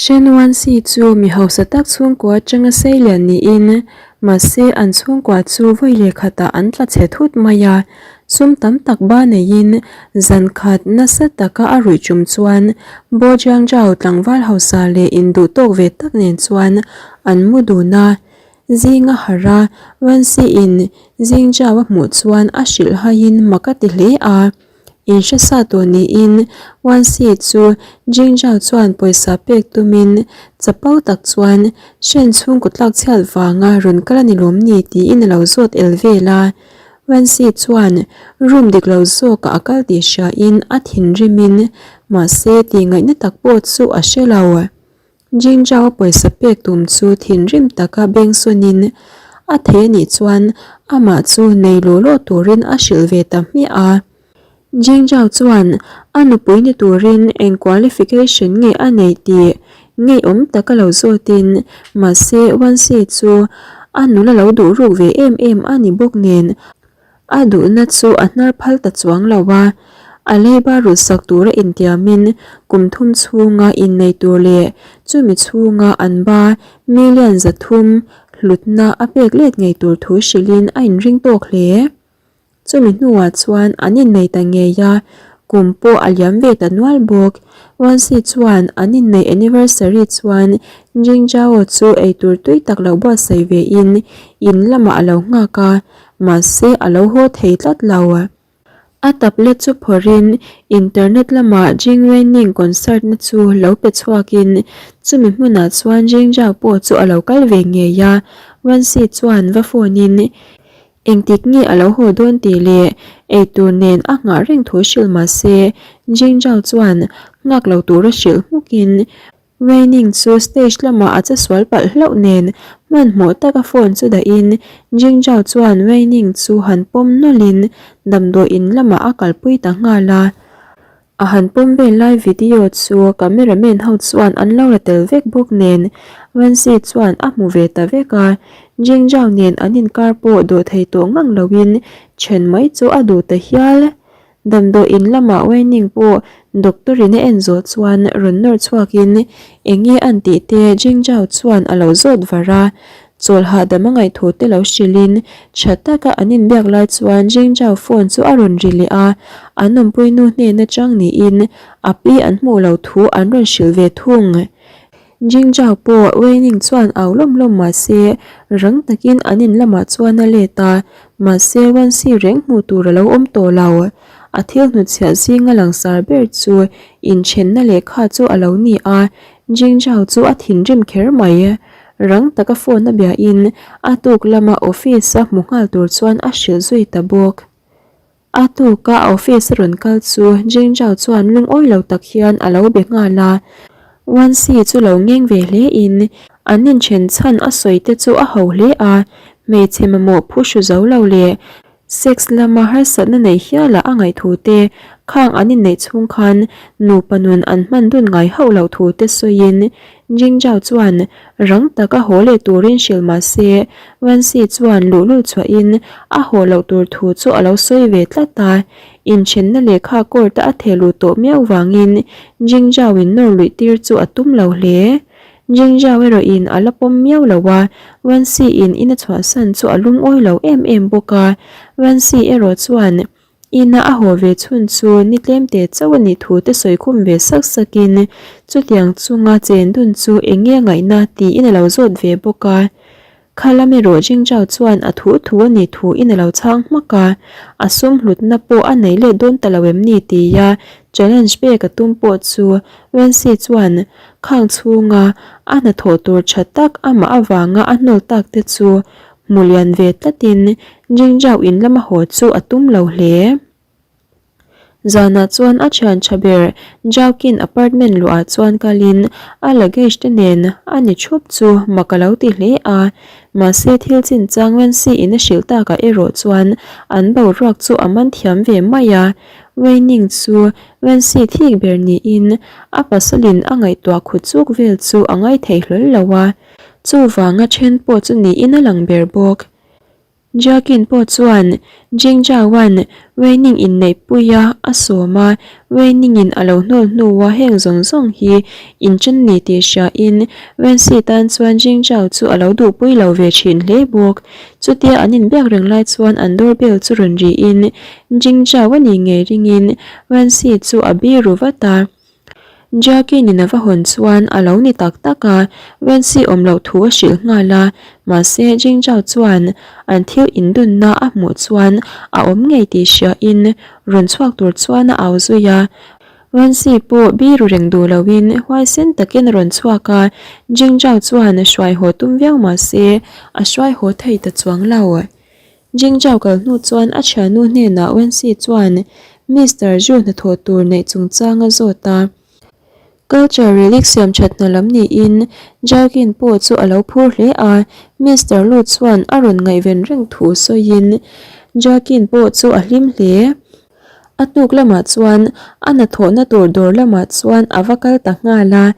Shen Wanxi chu mi hausa tak chhungkua atanga seilian niin, mahse an chhungkua chu vawi leh khatah an tla chhe thut mai a. Sum tam tak ba neiin zan khat nasa taka a ruih tum chuan Bo Jiangzhao tlangval hausa leh induh tawk ve tak nen chuan an mu dun a. Zinga harh a, Wanxi-in Jingzhao a hmuh chuan a hrilh haiin mak a ti hle a. Inhre sa tawh niin Wanxi chu Jingzhao chuan pawisa pek tumin chapo tak chuan Shen chhungkaw tlak chhiat vanga rawn kal a ni lawm ni tiin a lo zawt el vel a. Wanxi chuan room dik lo zawkah a kal tih hriain a thinrimin mahse tih ngaihna tak pawh chu a hre lo. Jingzhao pawisa pek tum chu thinrim taka beng sawnin a thei anih chuan amah chu nei law law turin a hrilh ve ta hmiah a. Jingzhao chuan a nupui ni turin eng qualification nge a neih tih ngeiawm taka lo zawtin mahse Wanxi chu a nula lo duh ruk ve em em a ni bawk nen A duhna chu a hnar phal ta chuang lo a, a leiba rulhsak tura intiamin kum thum chhunga innei tur leh chumi chhunga an ba million 300 hlutna a pek let ngei tur thu hrilhin a inring tawk hle. Chumi hnuah chuan an innei ta ngei a, kum pawh a liam ve ta nual bawk. Wanxi chuan an inneih anniversary chuan Jingzhao chu eitur tui tak lo buatsaih vein in lamah a lo nghak a, Mahse a lo haw thei tlat lo. A tablet chu phawrhin internet lamah Jing Weining concert na chu lo pe chhuakin chumi hmunah chuan Jing Zhao pawh chu a lo kal ve ngei a. Wanxi chuan va phone in engtik nge a lo haw dawn tih leh eitur nen a nghah reng thu hrilh mahse Jing Zhao chuan nghak lo tura hrilh hmukin Weining chu stage lamah a che sual palh hlauh nen hmanhmawh taka phone chu dahin Jingzhao chuan Weining chu han pawm nawlhin damdawi in lamah a kalpui ta nghal a. A han pawm vel lai video chu cameraman ho chuan an lo la tel vek bawk nen Wenxi chuan a hmu ve ta vek a. Jingzhao nen an inkar pawh dawh thei tawh ngang loin then mai chu a duh ta hial. Damdawi in lamah Weining pawh doctor in a en zawh chuan rawn nawr chhuakin eng nge an tih te Jingzhao chuan a lo zawt var a. Chawl hahdam a ngaihthu te lo hrilhin tha taka an inbiak lai chuan Jingzhao phone chu a rawn ri leh a, an awmpui nu hnen atang niin a pi an hmuh lo thu an rawn hrilh ve thung. Jingzhao pawh Weining chuan au lawm lawm mah se rang takin an in lamah chuan a let a, mahse Wanxi reng hmuh tur a lo awm tawh lo. A thil hnutchhiah zinga langsar ber chu inthenna lehkha chu a lo ni a, Jingzhao chu a thinrim kher mai. Rang taka phone a biahin a tuk lama office a hmu nghal tur chuan a hrilh zui ta bawk. A tuka a office a rawn kal chu Jingzhao chuan lungawi lo tak hian a lo be nghal a. Wanxi chu lo ngeng ve hle in an inthen chhan a sawi te chu a ho hle a, hmeichhe mamawh phu hru zo lo leh sex lama harsatna nei hiala a ngaihthu te khang an inneih chhung khan nupa nun an hman dun ngai hauh loh thu te sawiin Jingzhao chuan rang taka haw leh turin hrilh mah se, Wanxi chuan luhlul chhuahin a haw loh tur thu chu a lo sawi ve tlat a. Inthenna lehkha court a theh luh tawh miau vangin Jingzhao-in nawr luih tir chu a tum lo hle. Jingzhao erawhin a la pawm miau lo a, Wanxi-in in a chhuahsan chu a lungawi lo em em bawk a. Wanxi erawh chuan Ina a haw ve chhun chu ni tlem te chauh a nih thu te sawi khum ve sak sakin chutiang chunga chen dun chu eng nge ngaihna tiin a lo zawt ve bawk a. Khalam erawh Jingzhao chuan a thu thu a nih thu in a lo chhang hmak a, a sum hlutna pawh a nei let dawn ta lo em ni tia challenge pek a tum pawh chu Wenxi chuan khang chhunga a hnathawh tur tha tak amah avanga a hnawl tak te chu Hmu lian ve tlatin Jingzhao in lama haw chu a tum lo hle. Zanah chuan a thian tha ber Zhaokin apartment luah chuan kalin a luggage te nen a ni thup chu mak a lo ti hle a, mahse thil chinchang Wenxi in a hrilh takah erawh chuan an boruak chu a man thiam ve mai a. Weining chu Wenxi thik ber niin a pasalin a ngaihtuah khut chuk vel chu a ngaithei hlawl lo a. Chuvanga then pawh chu niin a lang ber bawk. Jiakin pawh chuan Jingzhao-a'n Weining inneihpuia a sawm a, Weining-in a lo hnawl hnua heng zawng zawng hi inchen ni tih hriain Wenxi tan chuan Jingzhao chu a lo duhpui lo ve thin hle bawk. Chutia an inbiak reng lai chuan an doorbell chu rawn riin Jingzhao a nih ngei ringin Wenxi chu a biru vat a. Jackie-in a va hawn chuan a lo ni tak tak a, Wenxi awm loh thu a hrilh nghal a, mahse Jingzhao chuan an thil indunna a hmuh chuan a awm ngei tih hriain rawn chhuak tur chuan a au zui a. Wenxi pawh biru reng duh loin huaisen takin a rawn chhuak a, Jingzhao chuan hruai haw tum viau mahse a hruai haw thei ta chuang lo. Jingzhao kal hnu chuan a thiannu hnenah Wenxi chuan Mister Zhu hnathawh tur neih chungchang a zawt a. Culture relic siam that hna lam niin Jarkin pawh chu a lo phur hle a, Mister Lu chuan a rawn ngaihven reng thu sawiin Jarkin pawh chu a hlim hle. A tuk lamah chuan a hnathawhna tur dawr lamah chuan a va kal ta nghal a.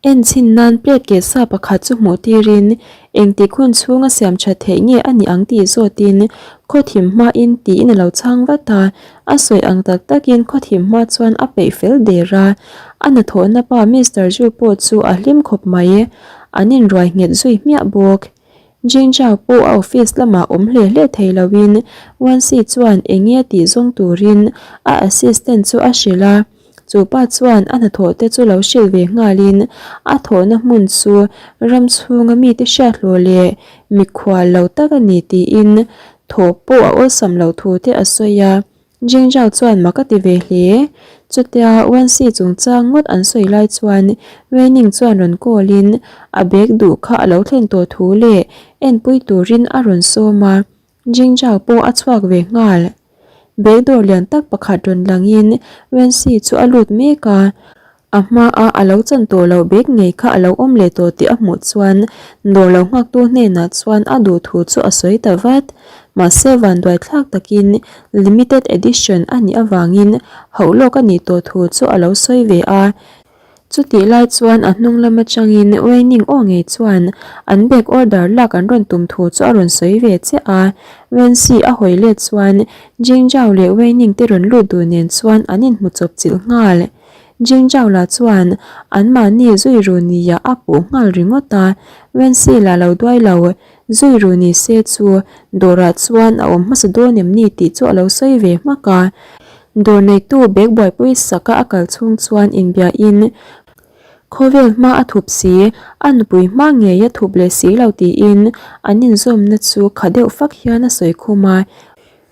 En chhin nan plate keh sa pakhat chu hmuh tirin engtik hun chhunga siam that theih nge a nih ang tih zawtin khawthim hmain tiin a lo chhang vat a, a sawi ang tak takin khawthim hma chuan a peih fel der a, a hnathawhna pa Mister Zhu pawh chu a hlim khawp mai, an inruai nghet zui hmiah bawk. Jinja pawh a office lamah awm hle hle thei loin Wansi chuan eng nge tih zawng turin a assistant chu a hrilh a. Chu pa chuan a hnathawh te chu lo hrilh ve nghalin a thawhna hmun chu ram chhunga mite hriat hlawh leh mikhual lo tak a ni tiin thawh pawh a awlsam loh thu te a sawi a. Jingjao chuan mak a ti ve hle. Chutia Wenxi chungchang ngawt an sawi lai chuan Weining chuan rawn call in a bag duh kha a lo thlen tawh thu leh enpui turin a rawn sawm a. Jingjao pawh a chhuak ve nghal. Bag dawr lian tak pakhat rawn langin Wenxi chu a lut mek a. A hmaa a lo chan tawh loh bag ngei kha a lo awm leh tawh tih a hmuh chuan dawr lo nghaktu hnenah chuan a duh thu chu a sawi ta vat. Mahse vanduai thlak takin limited edition a nih avangin hauh lawk a nih tawh thu chu a lo sawi ve a. Chutih lai chuan a hnung lam atangin Weining aw ngei chuan an bag order lak an rawn tum thu chu a rawn sawi ve chiah a. Wenxi a hawi let chuan Jingzhao leh Weining te rawn lut duh nen chuan an inhmu chawp chilh nghal. Jingzhao lah chuan anmahni zui ru nia a puh nghal ringawt a, Wenxi lah lo duai lo, zui ru ni se chu dawrah chuan a awm hmasa dawn em ni tih chu a lo sawi ve hmak a. Dawr neitu bag buaipui saka a kal chhung chuan inbiain khawvel hma a thup si, a nupui hma ngei a thup leh si lo tiin an inzawmna chu kha deuh fak hian a sawi khum a.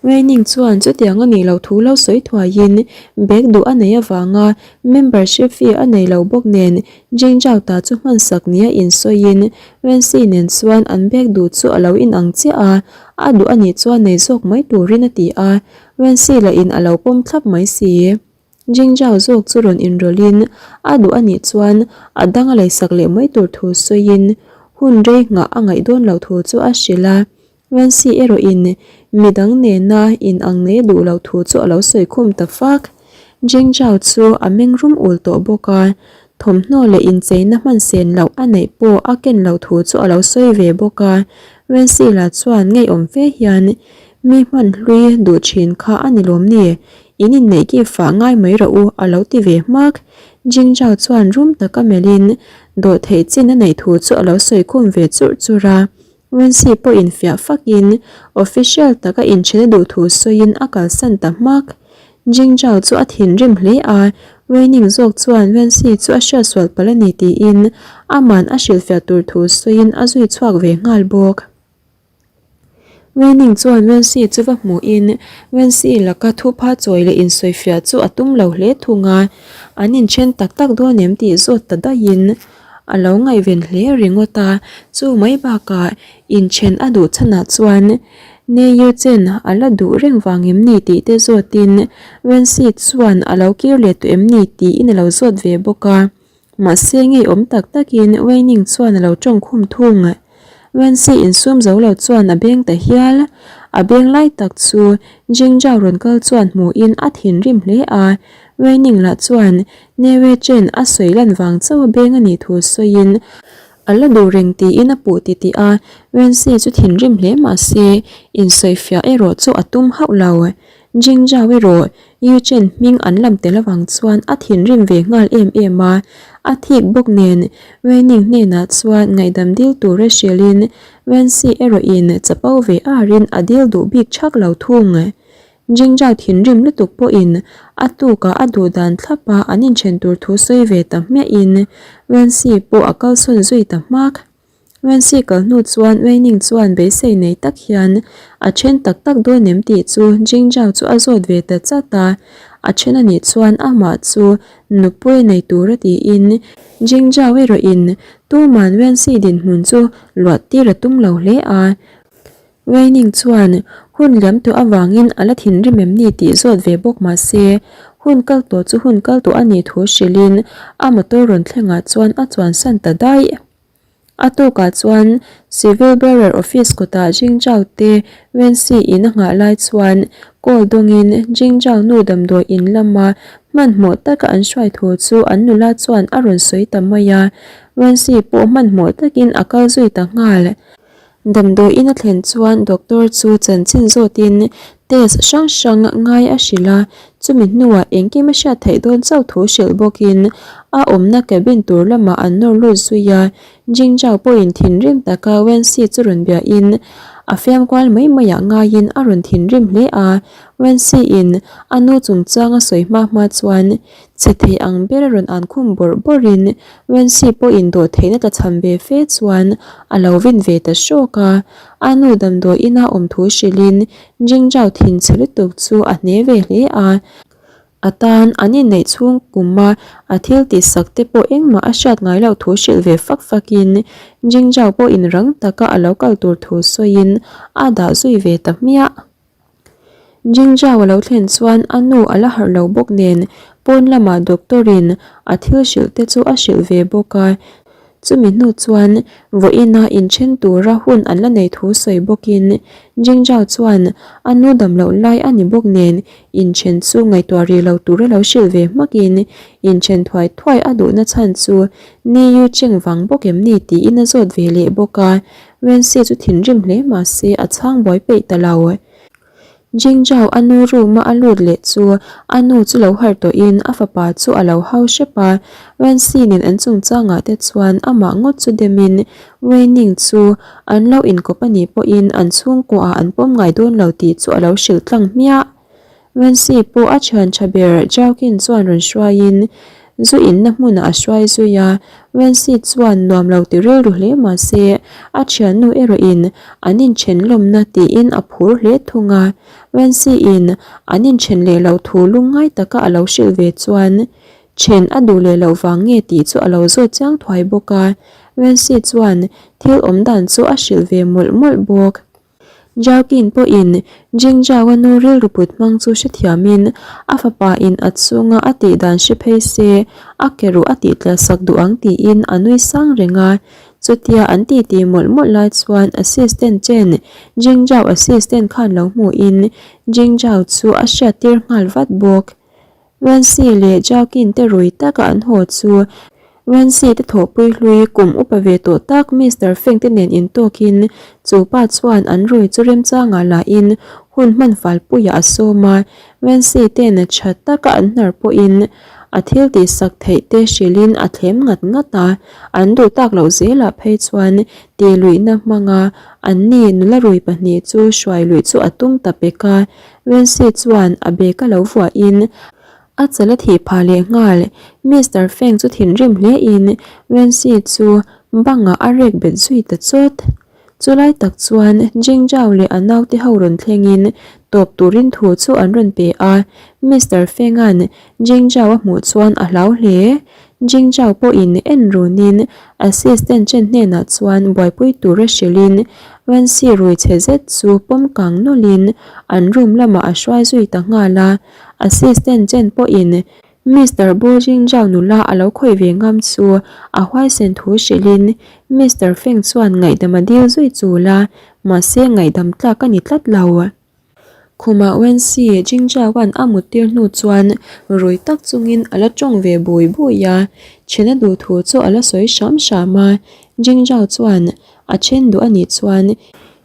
Weining chuan chutiang a nih loh thu lo sawi thuaiin bag duh a nei avanga membership fee a nei lo bawk nen Jingzhao ta chu hmansak nia insawiin Wenxi nen chuan an bag duh chu a lo inang chiah a, a duh a nih chuan nei zawk mai turin a ti a, Wenxi lahin a lo pawm thlap mai si. Jingzhao zawk chu rawn inrawlhin a duh a nih chuan a dang a leisak leh mai tur thu sawiin hun rei nghah a ngaih dawn loh thu chu a hrilh a. Wenxi erawhin midang nena in ang nei duh loh thu chu a lo sawi khum ta fak. Jingzhao chu a meng rum ul tawh bawk a, thawmhnaw leh incheina hman sen loh a neih pawh a ken loh thu chu a lo sawi ve bawk a. Wenxi lah chuan ngeiawm fe hian mi hman hlui duh thin kha a ni lawm ni, in inneih ki fah ngai mai rawh u a lo ti ve hmak. Jingzhao chuan rum taka melhin dawhtheih chin a neih thu chu a lo sawi khum ve churh churh a. Wenxi pawhin fiah fakin official taka inchhena duh thu sawiin a kalsan ta hmak. Jingzhao chu a thinrim hle a, Weining zawk chuan Wenxi chu a hriatsual palh a ni tiin aman a hrilhfiah tur thu sawiin a zui chhuak ve nghal bawk. Weining chuan Wenxi chu va hmuhin Wenxi laka thupha chawi leh insawifiah chu a tum lo hle thung a, an inchen tak tak dawn em tih zawt ta daihin A lo ngaihven hle ringawt a, chu mai bakah inthen a duh chhanah chuan Ne Yu Chen a la duh reng vang em ni tih te zawtin Wenxi chuan a lo kir leh tawh em ni tiin a lo zawt ve bawk a. Mahse ngeiawm tak takin Wei Ning chuan a lo tawng khum thung. Wenxi insum zo lo chuan a beng ta hial. A beng lai tak chu Jingzhao rawn kal chuan hmuhin a thinrim hle a, Wei Ning lah chuan Newe Chen a sawi lan vang chauh a beng a nih thu sawiin. A la duh reng tiin a puh titih a, Wensi chu thinrim hle mah se insawifiah erawh chu a tum hauh lo. Jingjao erawh Yu Chen hming an lam tel avang chuan a thinrim ve nghal em em a, a thik bawk nen Weining hnenah chuan ngaihdam dil tura hrilhin Wensi erawhin chapo ve arin a dil duh bik chak lo thung. Jingjao thinrim lutuk pawhin a tukah a duh dan thlapa an inthen tur thu sawi ve ta hmiahin Wensi pawh a kalsawn zui ta hmak. Wensi kal hnu chuan Weining chuan beisei nei tak hian a then tak tak dawn em tih chu Jingjao chu a zawt ve ta chat a, a then anih chuan amah chu nupui nei tur a tiin Jingjao erawhin tuman Wensi dinhmun chu luah tir a tum lo hle a. Weining chuan hun liam tawh avangin a la thinrim em ni tih zawt ve bawk mah se, hun kal tawh chu hun kal tawh a nih thu hrilhin a motor rawn thlengah chuan a chuansan ta daih. A tawkah chuan Civil Bearer Office kawtah Jingzhao te Wenxi in a nghah lai chuan call dawngin Jingzhao nu damdawi in lama hmanhmawh taka an hruai thu chu an nula chuan a rawn sawi ta mai a, Wenxi pawh hmanhmawh takin a kal zui ta nghal. Damdawi in a thlen chuan doctor chu chanchin zawtin test hrang hrang ngai a hrilh a, chumi hnuah engkim a hriat theih dawn chauh thu hrilh bawkin a awmna cabin tur lamah an nawr lut zui a, Jingjao pawhin thinrim taka Wenxi chu rawn biahin a fiam kual mai maiah ngaiin a rawn thinrim hle a, Wenxi in a nu chungchang a sawi hma hma chuan Chhe thei ang ber a rawn an khum bawrh bawrhin Wenxi pawhin dawh theihna tla cham ve fe chuan a lo vin ve ta hrawk a. A nu damdawi ina awm thu hrilhin Jingjao thinchhe lutuk chu a hne ve hle a. A tan an inneih chhung kuma a thil tihsak te pawh engmah a hriat ngai loh thu hrilh ve fak fakin Jingjao pawhin rang taka a lo kal tur thu sawiin a dah zui ve ta hmiah. Jingjao a lo thlen chuan a nu a la harh lo bawk nen pawn lamah doctor in a thil hrilh te chu a hrilh ve bawk a, chumi hnu chuan vawiin a inthen tura hun an la nei thu sawi bawkin Jingjao chuan a nu dam loh lai a ni bawk nen inthen chu ngaihtuah rih lo tura lo hrilh ve hmakin inthen thuai thuai a duhna chhan chu Ni Yu Cheng vang bawk em ni tiin a zawt ve leh bawk a. Wenxi chu thinrim hle mah se a chhang buai peih ta lo. Jingjao a nu room a a lut leh chu a nu chu lo harh tawhin a fapa chu a lo hau hrep a. Wenxi nen an chungchangah te chuan amah ngawt chu demin Weining chu an lo inkawp a nih pawhin an chhungkuaah an pawm ngai dawn lo tih chu a lo hrilh tlang hmiah. Wenxi pawh a thian tha ber Jiaoqin chuan rawn hruaiin zu inna hmunah a hruai zui a, Wenxi chuan nuam lo ti rilru hle mah se a thiannu erawhin an inthen lawmna tiin a phur hle thung a, Wenxi in an inthen leh loh thu lungngai taka a lo hrilh ve chuan then a duh leh loh vang nge tih chu a lo zawt chiang thuai bawk a, Wenxi chuan thil awm dan chu a hrilh ve mawlh mawlh bawk. Jarkin pawhin Jingjao-a nu rilru put hmang chu hrethiamin a fapa in a chunga a tih dan hre phei se a ke ruh a tih tla sak duh ang tiin a nui sang reng a. Chutia an titi mawlh mawlh lai chuan assistant Chen, Jingjao assistant khan lo hmuhin Jingjao chu a hriattir nghal vat bawk. Wenxi leh Joaquin te rui taka an haw chu Wenxi te thawhpui hlui kum upa ve tawh tak Mister Feng te nen intawkin chu pa chuan an rui chu remchangah lahin hun hman falpuiah a sawm a, Wenxi ten tha taka an hnar pawhin a thil tihsak theih te hrilhin a thlem ngat ngat a, an duh tak loh zelah phei chuan tihluihna hmanga anni nula rui pahnih chu hruai luih chu a tum ta pek a. Wenxi chuan a bag a lo vuahin a chal a thih phah leh nghal. Mister Feng chu thinrim hle in Wenxi chu bangah a rek bet zui ta chawt. Chulai tak chuan Jingzhao leh a naute ho rawn thlengin tawp turin thu chu an rawn pe a. Mister Feng-a'n Jingzhao a hmuh chuan a hlau hle. Jingzhao pawhin en runin assistant chen hnenah chuan buaipui tura hrilhin Wenxi rui chhe zet chu pawm kang nawlhin an room lamah a hruai zui ta nghal a. Assistant chen pawhin Mister Bo Jingzhao nula a lo khawih ve ngam chu a huaisen thu hrilhin Mister Feng chuan ngaihdam a dil zui chul a, mahse ngaihdam tlak a ni tlat lo. Khumah Wenxi Jingzhaoan a muttir hnu chuan rui tak chungin a la tawng ve bui bui a, chhena duh thu chu a la sawi hram hram a. Jingzhao chuan a then duh a nih chuan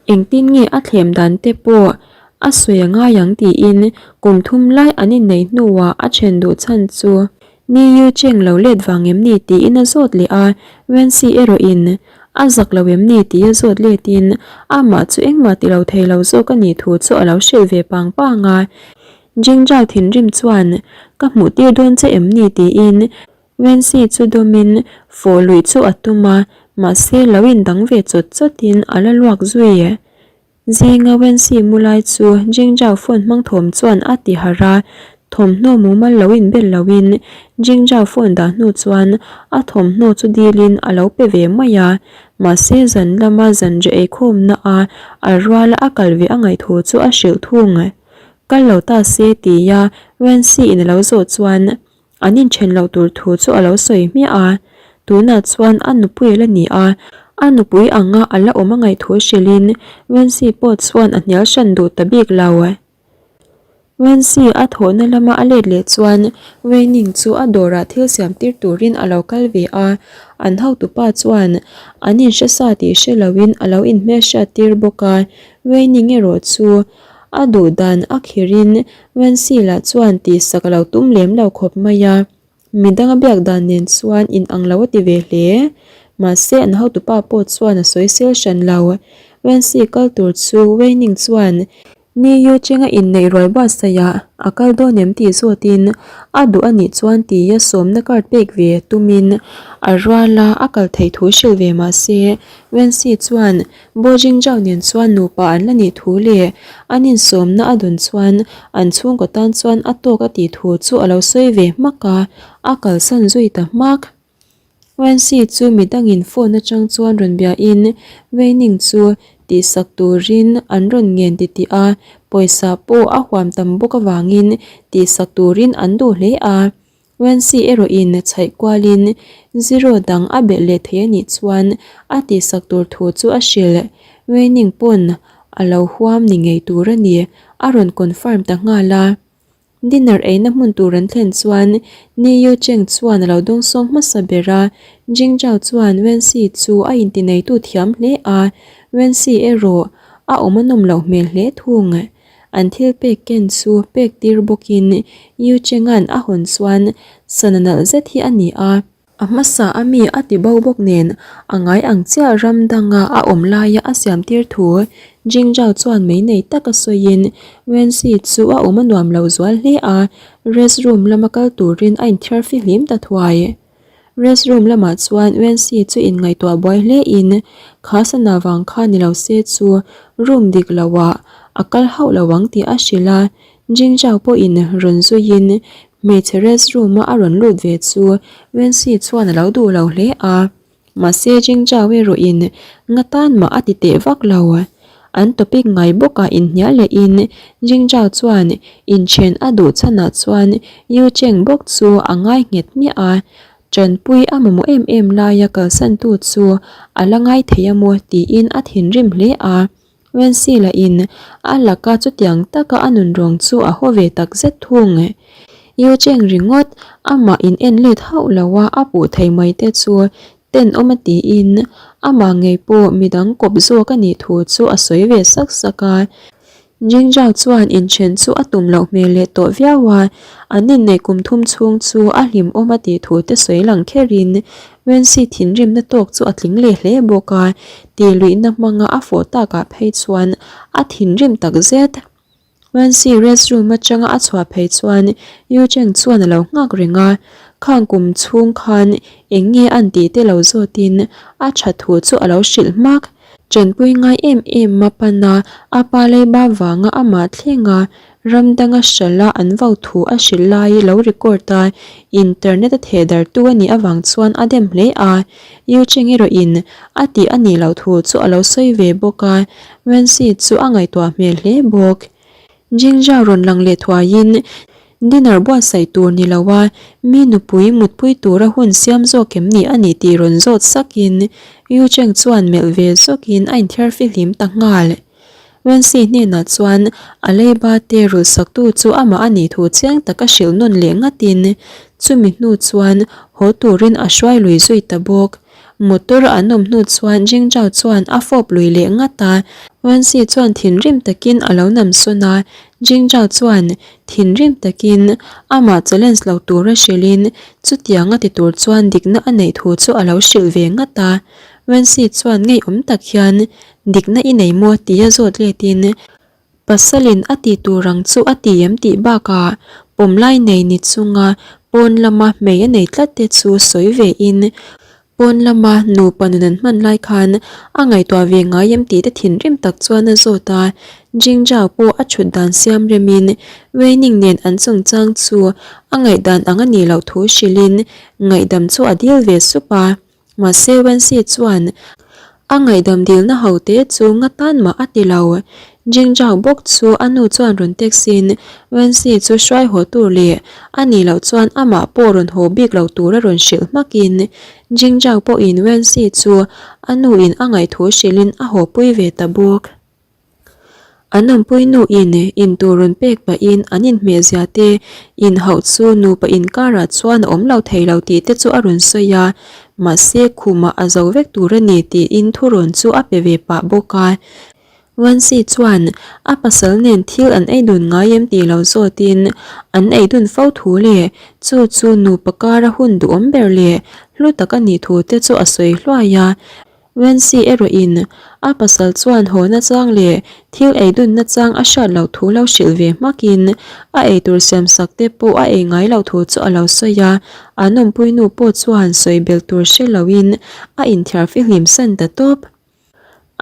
engtin nge a thlem dan te pawh a sawi a ngai ang tiin kum thum lai an inneih hnuah a then duh chhan chu Ni Yu Cheng lo let vang em ni tiin a zawt leh a, Wenxi erawh in a zak lo em ni tih a zawt let in amah chu engmah ti lo thei lo zawk a nih thu chu a lo hrilh ve pang pang a. Jingzhao thinrim chuan ka hmuh tir dawn che em ni tiin Wenxi chu dawm in fawh luih chu a tum a, mahse lo in dang ve chawt chawt in a la luak zui. Zinga Wenxi mu lai chu Jingzhao phone hmang thawm chuan a ti harh a, thawmhnaw mumal lo inbel loin Jingzhao phone dah hnu chuan a thawmhnaw chu dilin a lo pe ve mai a, mahse zan lama zanriah eikhawmna a a ruala a kal ve a ngaihthu chu a hrilh thung. Kal lo ta se tia Wenxi in a lo zawh chuan An inthen loh tur thu chu a lo sawi hmiah a, tunah chuan a nupui a la ni a, a nupui anga a la awm a ngaih thu hrilhin Wency pawh chuan a hnial hran duh ta bik lo. Wency a thawhna lama a let leh chuan Weining chu a dawrah thil siam tir turin a lo kal ve a, an hotupa chuan an inhre sa tih hre loin a lo inhmelhriat tir bawk a, Weining erawh chu a duh dan a khirin Wenxi lah chuan tihsak a lo tum lem lo khawp mai a, midang a biak dan nen chuan in ang lo a ti ve hle. Mahse an hotupa pawh chuan a sawi sel hran lo. Wenxi kal tur chu Weining chuan Ni Yu Cheng a inneih rual buatsaih a kal dawn em tih zawtin a duh a nih chuan tia sawmna card pek ve tumin a rual a, a kal theih thu hrilh ve mahse Wenxi chuan Bo Jingzhao nen chuan nupa an la nih thu leh an insawmna a dawn chuan an chhungkaw tan chuan a tawk a tih thu chu a lo sawi ve hmak a, a kalsan zui ta hmak. Wenxi chu midangin phone atang chuan rawn biain Weining chu tihsak turin an rawn ngen titih a, pawisa pawh a huam tam bawk avangin tihsak turin an duh hle a. Wenxi erawhin chhaih kualin zero dang a belh leh thei a nih chuan a tihsak tur thu chu a hrilh. Weining pawn a lo huam ni ngei tur a ni, a rawn confirm ta nghal a. Dinner eina hmun tur an thlen chuan Ni Yu Cheng chuan a lo dawngsawng hmasa ber a, Jing Zhao chuan Wenxi chu a intineitu thiam hle a, Wenxi erawh a awm a nawm loh hmel hle thung. An thil pek ken chu pek tir bawkin Yu Cheng-a'n a hawn chuan sana nalh zet hi a ni a. A hmasa a mi a ti bo bawk nen a ngai ang chiah ram danga a awm laia a siam tir thu Jing Zhao chuan mei nei taka sawiin Wenxi chu a awm a nuam lo zual hle a, rest room lama kal turin a inthiar fihlim ta thuai. Rest room lamah chuan Wenxi chu inngaihtuah buai hle in kha sana vang kha ni lo se chu room dik lo ah a kal hauh lo ang tih a hrilh a, Jing Zhao pawhin rawn zuiin hmeichhe rest room a a rawn lut ve chu Wenxi chuan a lo duh lo hle a. Mahse Jing Zhao erawhin nga tan mah a ti teh vak lo. An topic ngai bawkah inhnial lehin Jing Zhao chuan inchen a duh chhanah chuan Yu Cheng bawk chu a ngai nghet hmiah a, tanpui a mamawh em em laia kalsantu chu a la ngai thei a maw tiin a thinrim hle a. Wenxi lahin a laka chutiang taka a nunrawng chu a haw ve tak zet thung. Yu Cheng ringawt amah in en let hauh lo a a puh thei mai te chu tenawm a tiin amah ngei pawh midang kawp zawk a nih thu chu a sawi ve sak sak a. Jing Zhao chuan inthen chu a tum loh hmel leh tawh viau a, an inneih kum thum chhung chu a hlimawm a tih thu te sawi lang kherin Wenxi thinrimna tawk chu a tling leh hle bawk a, tih luihna hmanga a fawh takah phei chuan a thinrim tak zet. Wenxi rest room atanga a chhuah phei chuan Yu Cheng chuan a lo nghak reng a, khang kum chhung khan eng nge an tih te lo zawtin a tha thu chu a lo hrilh hmak. Tanpui ngai em em a pan a, a pa leiba vanga amah thleng a, ram danga hralh a an vo thu a hrilh lai lo record a, internet a theh dartu a nih avang chuan a dem hle a, Yu Cheng erawhin a tih a nih loh thu chu a lo sawi ve bawk a, Wenxi chu a ngaihtuah hmel hle bawk. Jingzhao rawn lang leh thuaiin dinner buatsaih tur ni lo a, mi nupui mutpui tura hun siam zawk em ni a nih tih rawn zawt sakin Yu Cheng chuan melh ve zawkin a inthiar fihlim ta nghal. Wenxi hnenah chuan a leiba te rulhsaktu chu amah a nih thu chiang taka hrilh nawn leh ngatin chumi hnu chuan haw turin a hruai lui zui ta bawk. Motor a an awm hnu chuan Jingzhao chuan a fawp lui leh ngat a, Wenxi chuan thinrim takin a lo nam sawn a, Jingzhao chuan thinrim takin amah challenge lo tura hrilhin chutiang a ti tur chuan dikna a neih thu chu a lo hrilh ve ngat a. Wenxi chuan ngeiawm tak hian dikna i nei maw tia zawt letin Pasalin a ti tur ang chu a ti em tih bakah pawmlai nei ni chunga pawn lama hmei a nei tlat te chu sawi ve in pawn lama nupa nun an hman lai khan a ngaihtuah ve ngai em tih te thinrim tak chuan a zawt a. Jingjao pawh a thut dan siam rem in Weining nen an chungchang chu a ngaihdan ang a nih loh thu hrilh in ngaihdam chu a dil ve sup a. Mahse Wenxi chuan a ngaihdam dilna ho te chu nga tan mah a ti lo. Jingzhao bawk chu a nu chuan rawn text in Wenxi chu hruai haw tur leh a nih loh chuan amah pawh rawn haw bik lo tur a rawn hrilh hmakin Jingzhao pawhin Wenxi chu a nu in a ngaihthu hrilhin a haw pui ve ta bawk. An awmpui nu in intur rawn pek pahin an inhmeh zia te inhauh chu nupa inkarah chuan a awm lo thei lo tih te chu a rawn sawi a, mahse khumah a zo vek tur a ni tiin thurawn chu a pe ve pah bawk a. Wansi chuan a pasal nen thil an ei dun ngai em tih lo zawtin an ei dun fo thu leh chu chu nupa kara hun duhawm ber leh hlu tak a nih thu te chu a sawi hluai a. Wensi erawhin a pasal chuan haw nachang leh thil ei dun nachang a hriat loh thu lo hrilh ve hmakin a eitur siam sak te pawh a ei ngai loh thu chu a lo sawi a, an awmpui nu pawh chuan sawi belh tur hre loin a inthiar fihlim san ta tawp.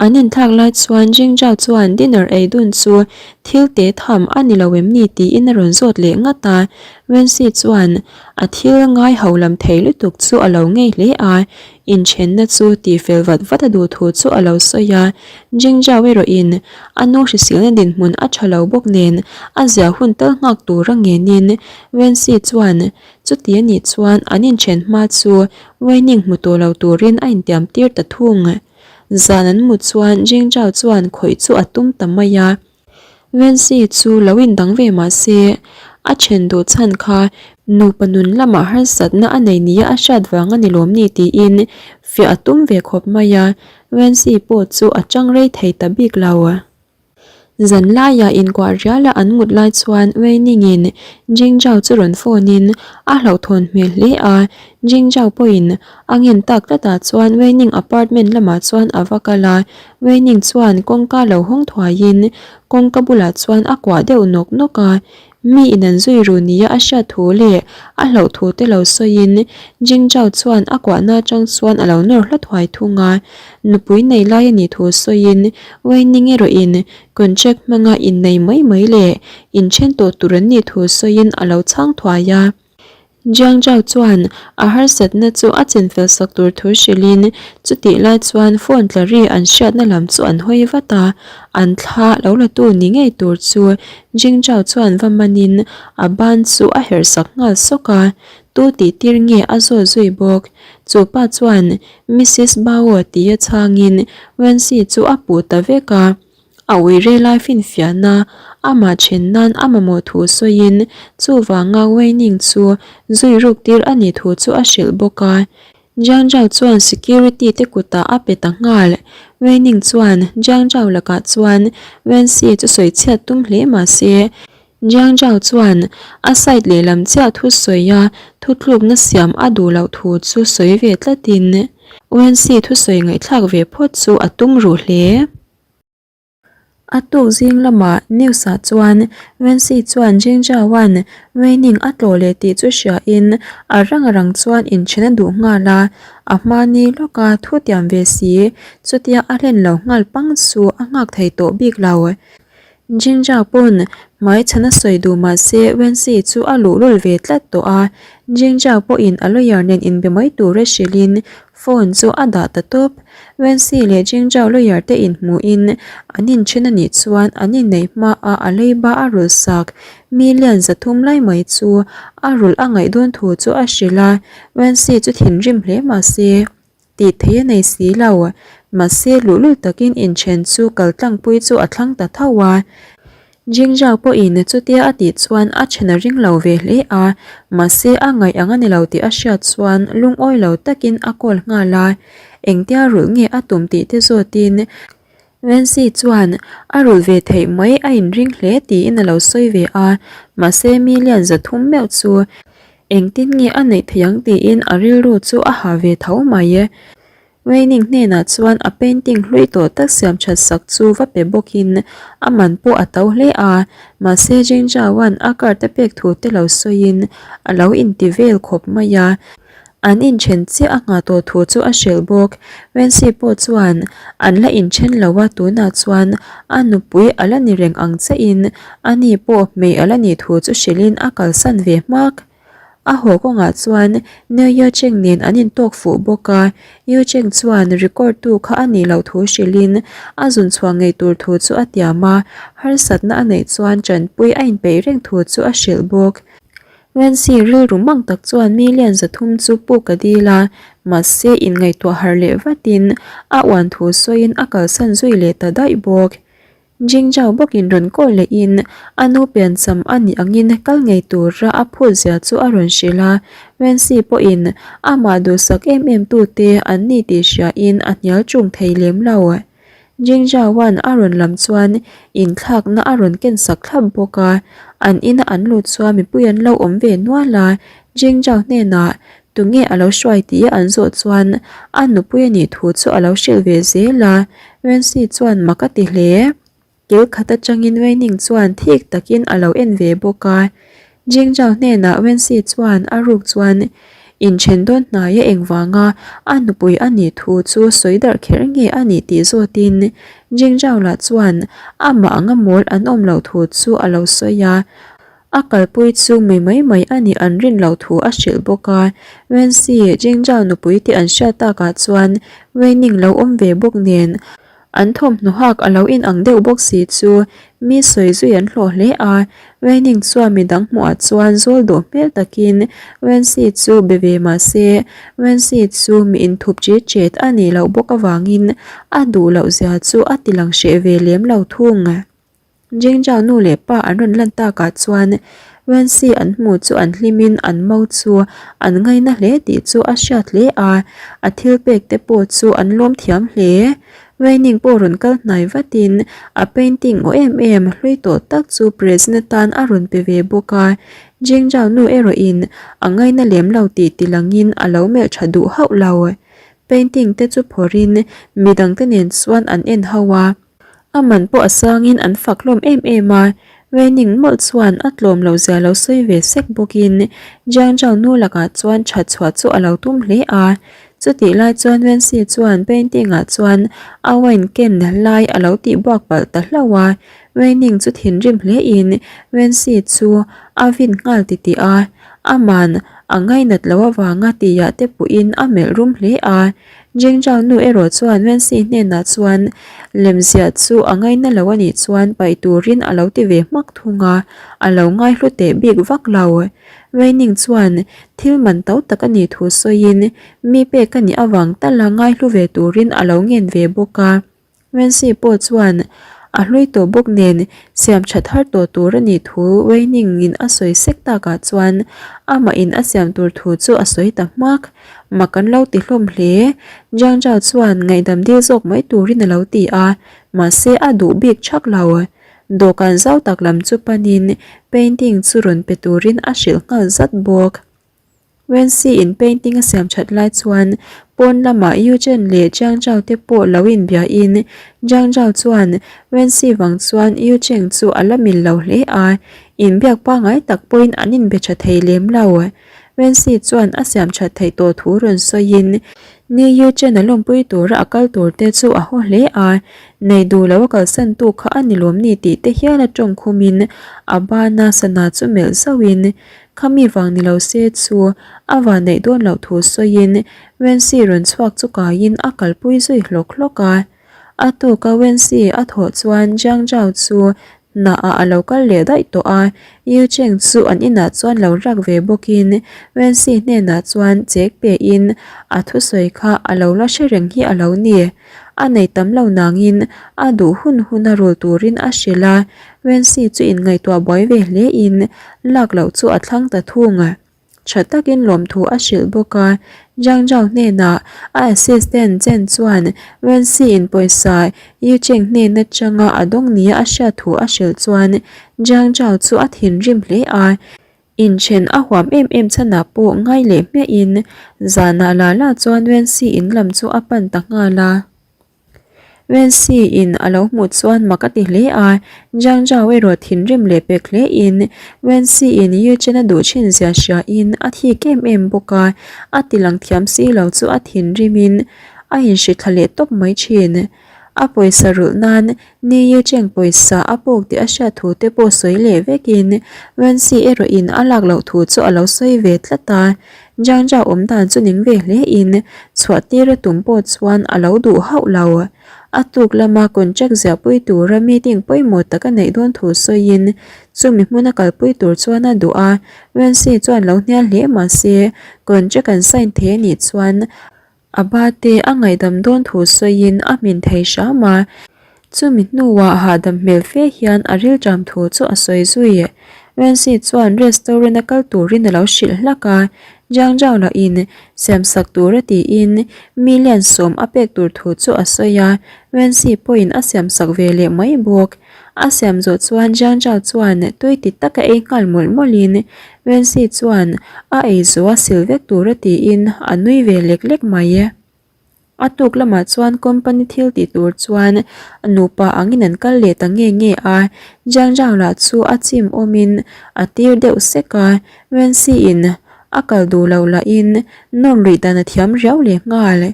An inthlak lai chuan Jingzhao chuan dinner ei dun chu thil te tham a ni lo em ni tiin a rawn zawt leh ngat a, Wensi chuan a thil ngai ho lam thei lutuk chu a lo ngei hle a, Inthenna chu tihfel vat vat a duh thu chu a lo sawi a, Jingzhao erawhin a nu hrisilna dinhmun a tha lo bawk nen a zia hun tal nghak tura ngenin Wenxi chuan chuti a nih chuan an inthen hma chu Weining hmu tawh lo turin a intiam tir ta thung. Zan an mut chuan Jingzhao chuan khawih chu a tum ta mai a. Wenxi chu lo indang ve mah se, a then duh chhan kha nupa nun lamah harsatna a nei nia a hriat vang a ni lawm ni tiin fiah a tum ve khawp mai a, Wenxi pawh chu a chang rei thei ta bik lo. Zan laiah inkuah riala an mut lai chuan Weiningin Jingzhao chu rawn phone in a hlauhthawn hmel hle a, Jingzhao pawhin a ngen tak tlatah chuan Weining apartment lamah chuan a va kal a, Weining chuan kawngka lo hawng thuaiin kawngka bulah chuan a kuah deuh nawk nawk a, mi in an zui ru nia a hriat thu leh a hlauh thu te lo sawiin Jingzhao chuan a kuahna atang chuan a lo nawr hla thuai thung a, nupui nei lai a nih thu sawiin Weining erawhin contract hmanga innei mai mai leh inthen tawh tur an nih thu sawiin a lo chhang thuai a. Jiang Zhao chuan a harsatna chu a chenfel sak tur thu hrilhin chutih lai chuan phone tla ri an hriatna lam chu an hawi vat a, an thla lo la tu ni ngei tur chu Jing Zhao chuan va manin a ban chu a herh sak nghal sawk a, tu tih tir nge a zawt zui bawk. Chu pa chuan Missus Bao tia chhangin Wenxi chu a puh ta vek a. A ui rei lai finfiahna amah then nan a mamawh thu sawiin chuvanga Weining chu zui ruk tir a nih thu chu a hrilh bawk a. Jiang Zhao chuan security te kutah a pe ta nghal. Weining chuan Jiang Zhao lakah chuan Wenxi chu sawi chhiat tum hle mah se Jiang Zhao chuan a side lehlam chiah thu sawi a thutlukna siam a duh loh thu chu sawi ve tlatin Wenxi thusawi ngaihthlak ve phawt chu a tum ruh hle. A tuk zing lamah news ah chuan Wenxi chuan Jing Zhaoan Weining a tlawh leh tih chu hriain a rang a rang chuan inthen a duh nghal a, a hmani lawka thu tiam ve si chutia a hlen lo nghal pang chu a nghak thei tawh bik lo. Jing Zhao pawn hmai chhan a sawi duh mah se Wenxi chu a luhlul ve tlat tawh a, Jing Zhao pawhin a lawyer nen inbe mai tura hrilhin Phone chu a dah ta tawp. Wenxi leh Jingzhao lawyer te inhmuhin an inthen a nih chuan an inneih hmaah a leiba a rulh sak. Million 300 lai mai chu a rulh a ngaih dawn thu chu a hrilh a, Wenxi chu thinrim hle mah se tih theih a nei si lo. Mahse luhlul takin inthen chu kaltlangpui chu a thlang ta tho a. Jingjao pawhin chutia a tih chuan a then a ring lo ve hle a, mahse a ngaih ang a ni lo tih a hriat chuan lungawi lo takin a call nghal a, engtia rulh nge a tum tih te zawtin Nancy chuan a rulh ve theih mai a inring hle tiin a lo sawi ve a, mahse million 300 meuh chu engtin nge a neih theih ang tiin a rilru chu a ha ve tho mai. Wayning hnenah chuan a painting hlui tawh tak siam that sak chu va pe bawkin a man pawh a to hle a, mahse Jingzhao-a'n a card a pek thu te lo sawiin a lo inti vel khawp mai a. An inthen chiah a nghah tawh thu chu a hrilh bawk. Wensi pawh chuan an la inthen lo a, tunah chuan a nupui a la ni reng ang chiahin ani pawh hmei a la nih thu chu hrilhin a kalsan ve hmak. A haw kawngah chuan Neo Yu Cheng nen an intawk fuh bawk a, Yu Cheng chuan record tu kha a nih loh thu hrilhin a zun chhuah ngei tur thu chu a tiam a, harsatna a neih chuan tanpui a inpeih reng thu chu a hrilh bawk. Wensi rilru mang tak chuan million 300 chu puk a dil a, mahse inngaihtuah harh leh vatin a uan thu sawiin a kalsan zui leh ta daih bawk. Jingjao bawkin rawn kawl lehin a nu piancham a nih angin kal ngei tura a phut zia chu a rawn hrilh a, Wensi pawhin amah duhsak em em tute an ni tih hriain a hnial ṭung thei lem lo. Jingzhaoan a rawn lam chuan inthlakna a rawn ken sak thlap bawk a, an ina an lut chuan mipui an lo awm ve nual a, Jingzhao hnenah tunge a lo hruai tih an zawh chuan a nupui a nih thu chu a lo hrilh ve zel a, Wenxi chuan mak a ti hle. Kil khat atangin Weining chuan thik takin a lo en ve bawk a. Jingzhao hnenah Wenxi chuan a ruk chuan inthen dawn hnaia engvanga a nupui a nih thu chu sawi darh kher nge a nih tih zawtin Jingzhao lah chuan amah anga mawl an awm loh thu chu a lo sawi a. A kalpui chu mi mai mai a nih an rin loh thu a hrilh bawk a. Wenxi, Jingzhao nupui tih an hriat takah chuan Weining lo awm ve bawk nen An thawmhnaw hak a lo inang deuh bawk si chu mi sawi zui an hlawh hle a, Weining chuan midang hmuhah chuan zawl dawh hmel takin Wenxi chu be ve mah se, Wenxi chu mi inthup chet chet a nih loh bawk avangin a duh loh zia chu a ti lang hreh ve lem lo thung. Jingjao nu leh pa an rawn lan takah chuan Wenxi an hmu chu an hlimin an mo chu an ngaina hle tih chu a hriat hle a, a thil pek te pawh chu an lawm thiam hle. Weining pawh rawn kal hnai vatin a painting aw em em hlui tawh tak chu present atan a rawn pe ve bawk a, Jingjao nu erawhin a ngaina lem lo tih tilangin a lo melh tha duh hauh lo. Painting te chu phawrhin midangte nen chuan an en ho a. A man pawh a sangin an fak hlawm em em a, Weining mawlh chuan a tlawm lo zia lo sawi ve sek bawkin Jiang Zhao nu lakah chuan that chhuah chu a lo tum hle a. Chutih lai chuan Wenxi chuan painting ah chuan a wine ken lai a lo tih buak palh ta hlauh a, Weining chu thinrim hle in Wenxi chu a vin nghal titih a, aman a ngainat loh avanga tihah te puhin a melh rum hle a. Jingzhao nu erawh chuan Wenxi hnenah chuan lemziah chu a ngaina lo a nih chuan paih turin a lo ti ve hmak thung a, a lo ngaihlu teh bik vak lo. Weining chuan thil man to tak a nih thu sawiin mi pek a nih avang tala ngaihlu ve turin a lo ngen ve bawk a. Wenxi pawh chuan a hlui tawh bawk nen siam that har tawh tur a nih thu Weining in a sawi sek takah chuan amah in a siam tur thu chu a sawi ta hmak. Mak an lo ti hlawm hle. Jiang Zhao chuan ngaihdam dil zawk mai turin a lo ti a, mahse a duh bik thak lo. Dawhkan zau tak lam chu panin painting chu rawn pe turin a hrilh nghal zat bawk. Wenxi in painting a siam that lai chuan pawn lamah Yu Chen leh Jiang Zhao te pawh lo inbia in Jiang Zhao chuan Wenxi vang chuan Yu Cheng chu a la mil lo hle a, inbiak pangngai tak pawhin an inbe tha thei lem lo. Wenxi chuan a siam that theih tawh thu rawn sawiin Ni Yu Chen a lawmpui tura a kal tur te chu a haw hle a, nei duh lo a kalsan tu kha a ni lawm ni tih te hial a tawng khumin a bana sana chu melh zauhin Khami vang ni lo se chu a van neih dawn loh thu sawiin Wenxi rawn chhuak chu kaiin a kalpui zui hlawk hlawk a. A tuka Wenxi a thawh chuan Jiang Zhao chu hnaah a lo kal leh daih tawh a, Yu Cheng chu an inah chuan lo rak ve bawkin Wenxi hnenah chuan chek pein a thusawi kha a lo la hre reng hi a lo ni. A nei tam lo nangin a duh hun hun a rul turin a hrilh a, Wensi chu inngaihtuah buai ve hle in lak loh chu a thlang ta thung. Tha takin lawmthu a hrilh bawk a, Zhang Zhao hnenah a assistant Chen chuan Wensi in pawisa Yu Cheng hnen atanga a dawng nia a hriat thu a hrilh chuan Zhang Zhao chu a thinrim hle a, inchen a huam em em chhanah pawh ngai leh hmiahin zanah la la chuan Wensi in lam chu a pan ta nghal a. Wensi in a lo hmuh chuan mak a ti hle a, Zhang Zhao erawh thinrim leh pek hle in Wensi in Yu Chen a duh thin zia hria in a thik em em bawk a, a ti lang thiam si lo chu a thinrim in a inhri thla leh tawp mai thin. A pawisa rulh nan Ni Yu Cheng pawisa a puk tih a hriat thu te pawh sawi leh vek in Wensi erawh in a lak loh thu chu a lo sawi ve tlat a. Zhang Zhao awm dan chu ning ve hle in chhuah tir a tum pawh chuan a lo duh hauh lo. A tuk lama contract ziahpui tura meeting pawimawh tak a neih dawn thu sawiin chumi hmuna kalpui tur chuan a duh a, Wenxi chuan lo hnial hle mahse contract an sign thei a nih chuan A ba te a ngaihdam dawn thu sawiin a hmin thei hram a, chumi hnuah hahdam hmel fe hian a rilṭam thu chu a sawi zui. Wenxi chuan restaurant a kal turin a lo hrilh hlak a, Zhang Zhao lahin siamsak tura tiin million sawm a pek tur thu chu a sawi a, Wenxi pawhin a siamsak ve leh mai bawk. A siam zawh chuan Zhang Zhao chuan tui ti taka ei nghal mawlh mawlhin Wenxi chuan a ei zawh a sil vek tura tiin a nui ve lek lek mai. A tuk lamah chuan company thil tih tur chuan nupa angin an kal leh ta nge nge a, Zhang Zhao lah chu a chim awmin a tir deuh sek a, Wenxi in a kal duh loh lahin nawr luih dan a thiam riau leh nghal.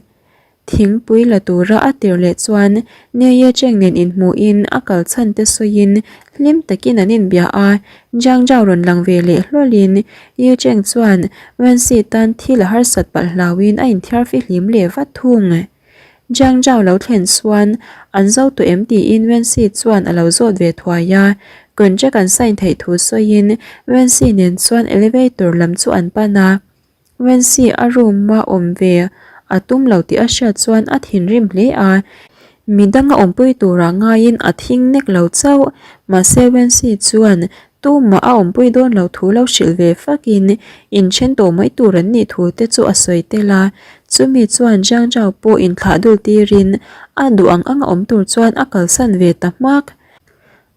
Thingpui la tura a tir leh chuan Neye Cheng nen inhmuhin a kal chhan te sawiin hlim takin an inbia a, Jiang Zhao rawn lang ve leh hlawlin Yu Cheng chuan Wenxi tan thil a harsat palh hlauhin a inthiar fihlim leh vat thung. Jiang Zhao lo thlen chuan an zo tawh em tiin Wenxi chuan a lo zawt ve thuai a, contract an sign theih thu sawiin Wenxi nen chuan elevator lam chu an pan a. Wenxi a room a awm ve a tum lo tih a hriat chuan a thinrim hle a, midang a awmpui turah ngaiin a thing nek lo chauh. Mahse Wenxi chuan tumah a awmpui dawn lo thu lo hrilh ve fakin inthen tawh mai tur an nih thu te chu a sawi tel a. Chumi chuan Zhang Zhao pawh inthlah dul tirin a duh ang ang a awm tur chuan a kalsan ve ta hmak.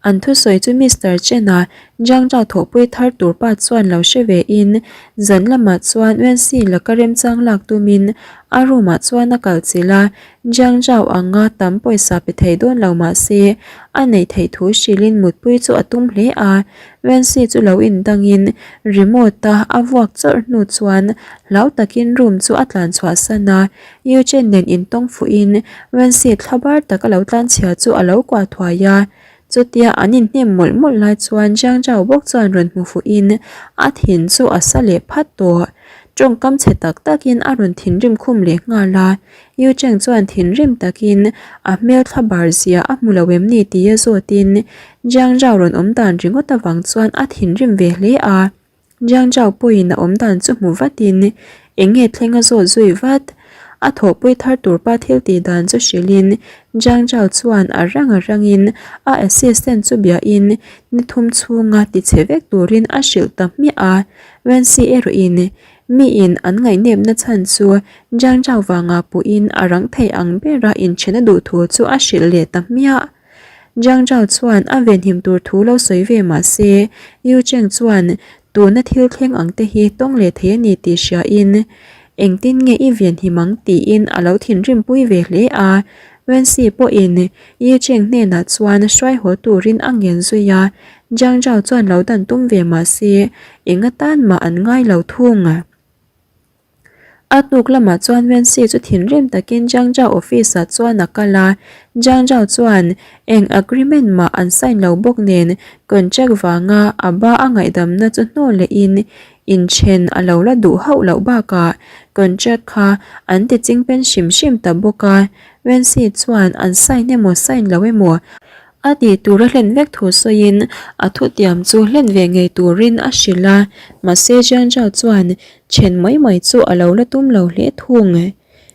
An thusawi chu Mister Chen-a Zhang Zhao thawhpui thar tur pa chuan lo hre ve in, zan lamah chuan Wenxi laka remchang lak tumin a room ah chuan a kal chilh a, Zhang Zhao anga tam pawisa pe thei dawn lo mah se a neih theih thu hrilhin mutpui chu a tum hle a, Wenxi chu lo indangin remote a a vuak chawrh hnu chuan hlau takin room chu a tlan chhuahsan a, Yu Chen nen intawng fuhin Wenxi thlabar taka lo tlanchhia chu a lo kuah thuai a. Chutia an inhnem mawlh mawlh lai chuan Zhang Zhao bawk chuan rawn hmu fuhin a thin chu a sa leh phat tawh. Tawngkam chhe tak takin a rawn thinrim khum leh nghal a. Yu Cheng chuan thinrim takin a hmel thlabar zia a hmu lo em ni tia zawtin Zhang Zhao rawn awm dan ringawt avang chuan a thinrim ve hle a. Jiang Zhao pawhin a awm dan chu hmu vatin eng nge thleng a zawt zui vat. A thawhpui thar tur pa thil tih dan chu hrilhin Jiang Zhao chuan a rang a rangin a assistant chu biahin ni thum chhunga ti chhe vek turin a hrilh ta hmiah a. Wenxi erawhin miin an ngaihnepna chhan chu Jiang Zhao vanga puhin a rang thei ang bera inthen a duh thu chu a hrilh leh ta hmiah. Jiang Zhao chuan a venhim tur thu lo sawi ve mah se, Yu Cheng chuan tuna thil thleng ang te hi tawng leh thei a ni tih hriain, engtin nge i venhim ang tiin a lo thinrim pui ve hle a. Wenxi pawhin Yu Cheng hnenah chuan hruai haw turin a ngen zui a, Jiang Zhao chuan lo dan tum ve mah se, eng atan mah an ngai lo thung. A tuk lamah chuan Wenxi chu thinrim takin Zhang Zhao office ah chuan a kal a, Zhang Zhao chuan eng agreement mah an sign lo bawk nen contract vanga a ba a ngaihdamna chu hnawl lehin inthen a lo la duh hauh loh bakah contract kha an ti chingpen hrim hrim ta bawk a, Wenxi chuan an sign emaw sign lo emaw A tih tur a hlen vek thu sawiin a thutiam chu hlen ve ngei turin a hrilh a, mahse Jianzhao chuan then mai mai chu a lo la tum lo hle thung.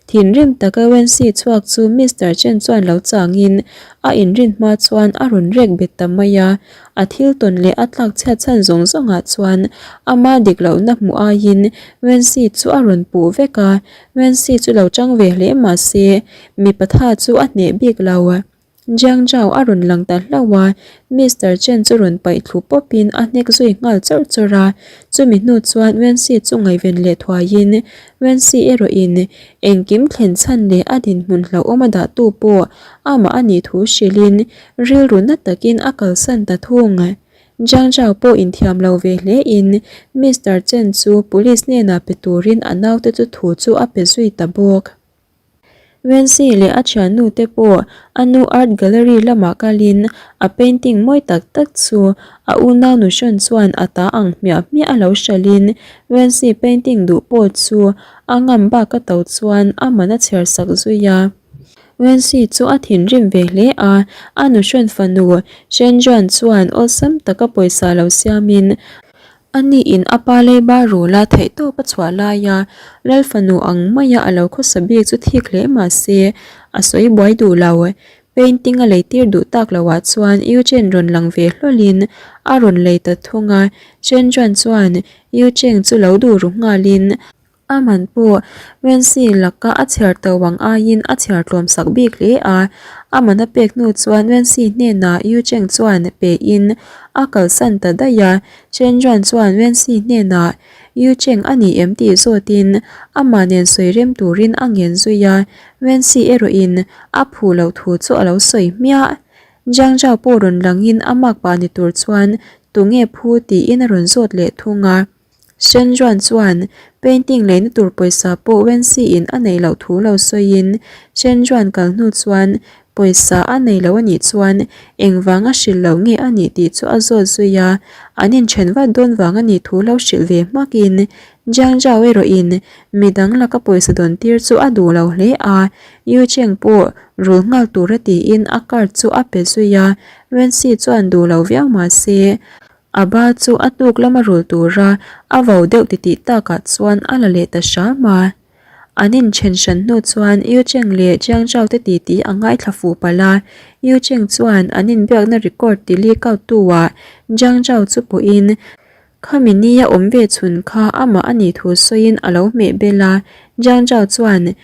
Thinrim taka Wency chhuak chu Mister Chen chuan lo changin a inrin hma chuan a rawn rek bet ta mai a. A thil tawn leh a tlak chhiat chhan zawng zawngah chuan ama dik lohna hmuh aiin Wency chu a rawn puh vek a. Wency chu lo chang ve hle mah se mipa tha chu a hneh bik lo. Jiang Zhao a rawn lang ta hlauh a, Mister Chen chu rawn paih thlu pawpin a hnek zui nghal chawrh chawrh a. Chumi hnu chuan Wenxi chu ngaihven leh thuaiin Wenxi erawhin engkim thlen chhan leh a dinhmun hlauhawm a dahtu pawh amah a nih thu hrilhin rilru na takin a kalsan ta thung. Jiang Zhao pawh inthiam lo ve hlein Mister Chen chu police hnenah pe turin a naute chu thu chu a pe zui ta bawk. Wency leh a thiannu te pawh a nu art gallery lamah kalin a painting mawi tak tak chu a unau nu hrawn chuan a ta ang hmiah hmiah a lo hralhin Wency painting duh pawh chu a ngam bak a to chuan a man a chhiar sak zui a. Wency chu a thinrim ve hle a, a nu hrawn fanu Shen Juan chuan awlsam taka pawisa lo siamin A niin a pa leiba rula theihtawp a chhuah laia Lal fanu ang maia a lo khawsa bik chu thik hle mah se, a sawi buai duh lo. Painting a leitir duh tak loah chuan Eugene rawn lang ve hlawlin a rawn lei ta thung a, Chen Juan chuan Eugene chu lo duh ru nghalin, A man pawh Wency laka a chhiar to ang aiin a chhiar tlawm sak bik hle a, a man a pek hnu chuan Wency hnenah Yu Cheng chuan pe in a kalsan ta daih a, Chen Juan chuan Wency hnenah Yu Cheng a ni em tih zawtin amah nen sawi rem turin a ngen zui a, Wency erawhin a phu loh thu chu a lo sawi hmiah. Jiang Zhao pawh rawn langin a makpa ni tur chuan tunge phu tiin a rawn zawt leh thung a. Shen Juan chuan painting leina tur pawisa pawh Wenxi in a neih loh thu lo sawiin Shen Juan kal hnu chuan pawisa a nei lo a nih chuan engvang a hrilh loh nge a nih tih chu a zawt zui a, an inthen vat dawn vang a nih thu lo hrilh ve hmakin Jiang Zhao erawhin midang laka pawisa dawn tir chu a duh lo hle a, Yu Cheng pawh rul nghal tura tiin a card chu a pe zui a, Wenxi chuan duh lo viau mah se A ba chu a tuk lama rul tura a vo deuh titih takah chuan a la leh ta hram a. An inthen hran hnu chuan Yu Cheng leh Jiang Zhao te titi a ngaithla fuh palh a. Yu Cheng chuan an inbiakna record ti leak out tu ah Jiang Zhao chu pawhin khami nia awm ve chhun kha amah a nih thu sawiin a lo hmeh bel a. Jiang Zhao chuan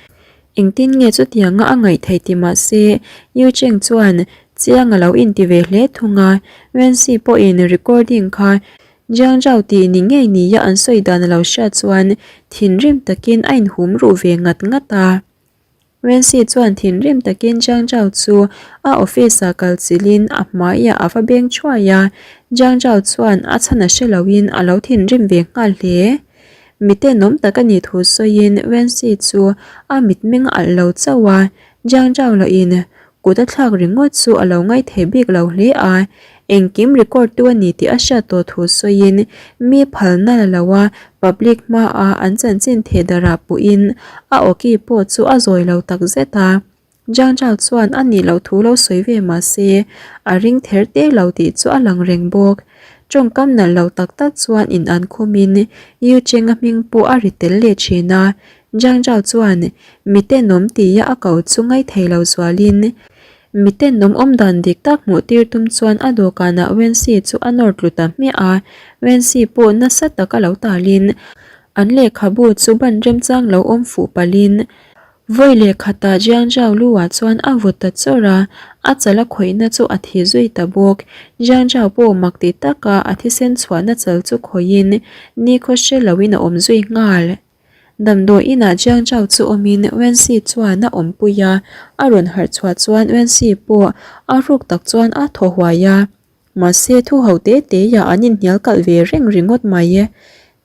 Engtin nge chutianga a ngaih theih ti mah se, Yu Cheng chuan chiang a lo inti ve hle thung a, Wenxi pawhin recording kha Jiang Zhao tih ni ngei nia an sawi dan a lo hriat chuan thinrim takin a inhum ruh ve ngat ngat a. Wenxi chuan thinrim takin Jiang Zhao chu a office-ah kal chilhin a hmaiah a va beng thuai a, Jiang Zhao chuan a chhan a hre loin a lo thinrim ve nghal hle. Mitenawm tak a nih thu sawiin Wenxi chu a mitmeng a alh lo chauh a, Jiang Zhao lahin kut a thlak ringawt chu a lo ngaithei bik lo hle a, engkim record tu a ni tih a hriat tawh thu sawiin mi phalna la lo a public hmaah an chanchin theh darah puhin a awki pawh chu a zawi lo takzet a. Jiang Zhao chuan a nih loh thu lo sawi ve mah se, a ring ther te lo tih chu a lang reng bawk. Tawngkam nalh lo tak tak chuan in an khumin Yu Cheng-a hming pawh a ri tel leh thin a. Jiang Zhao chuan mitenawm tia a ko chu ngaithei lo zualin mitenawm awmdan dik tak hmuh tir tum chuan a dawhkanah Wenxi chu a nawr tlu ta hmiah a. Wenxi pawh nasa taka lo talin an lehkhabu chu ban remchang lo awm fuh palhin Vawi leh khatah Jiang Zhao lu-ah chuan a vawt ta chawrh a, a chal a khawihna chu a thi zui ta bawk. Jiang Zhao pawh mak ti taka a thisen chhuahna chal chu khawihin nikhaw hre loin a awm zui nghal. Damdawi inah Jiang Zhao chu awmin Wenxi chuan a awmpui a, a rawn harh chhuah chuan Wenxi pawh a ruk tak chuan a thaw huai a. Mahse thu ho te te-ah an inhnial kalh ve reng ringawt mai.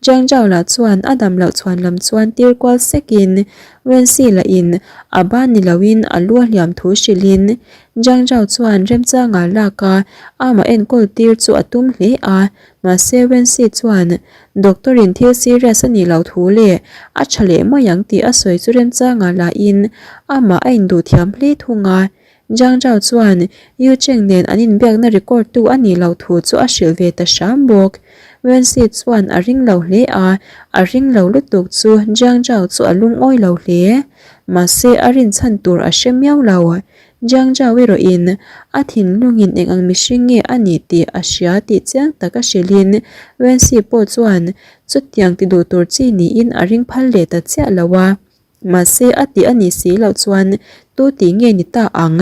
Jiang Zhao lah chuan a dam loh chhuan lam chuan tir kual sekin Wenxi lahin a ban ni loin a lu a hliam thu hrilhin Jiang Zhao chuan remchanga lak a amah enkawl tir chu a tum hle a, mahse Wenxi chuan doctor in thil serious a nih loh thu leh a tha leh mai ang tih a sawi chu remchanga lahin amah a induh thiam hle thung a. Jiang Zhao chuan Yu Cheng nen an inbiakna record tu a nih loh thu chu a hrilh ve ta hram bawk. Wenxi chuan a ring lo hle a, a ring lo lutuk chu Jiang Zhao chu a lungawi lo hle. Mahse a rinchhan tur a hre miau lo. Jiang Zhao erawhin a thinlungin eng ang mihring nge a nih tih a hria tih chiang tak a hrilhin Wenxi pawh chuan chutiang ti duh tur chi niin a ring phal leh ta chiah lo a. Mahse a tih a nih si loh chuan tu tih nge ni ta ang?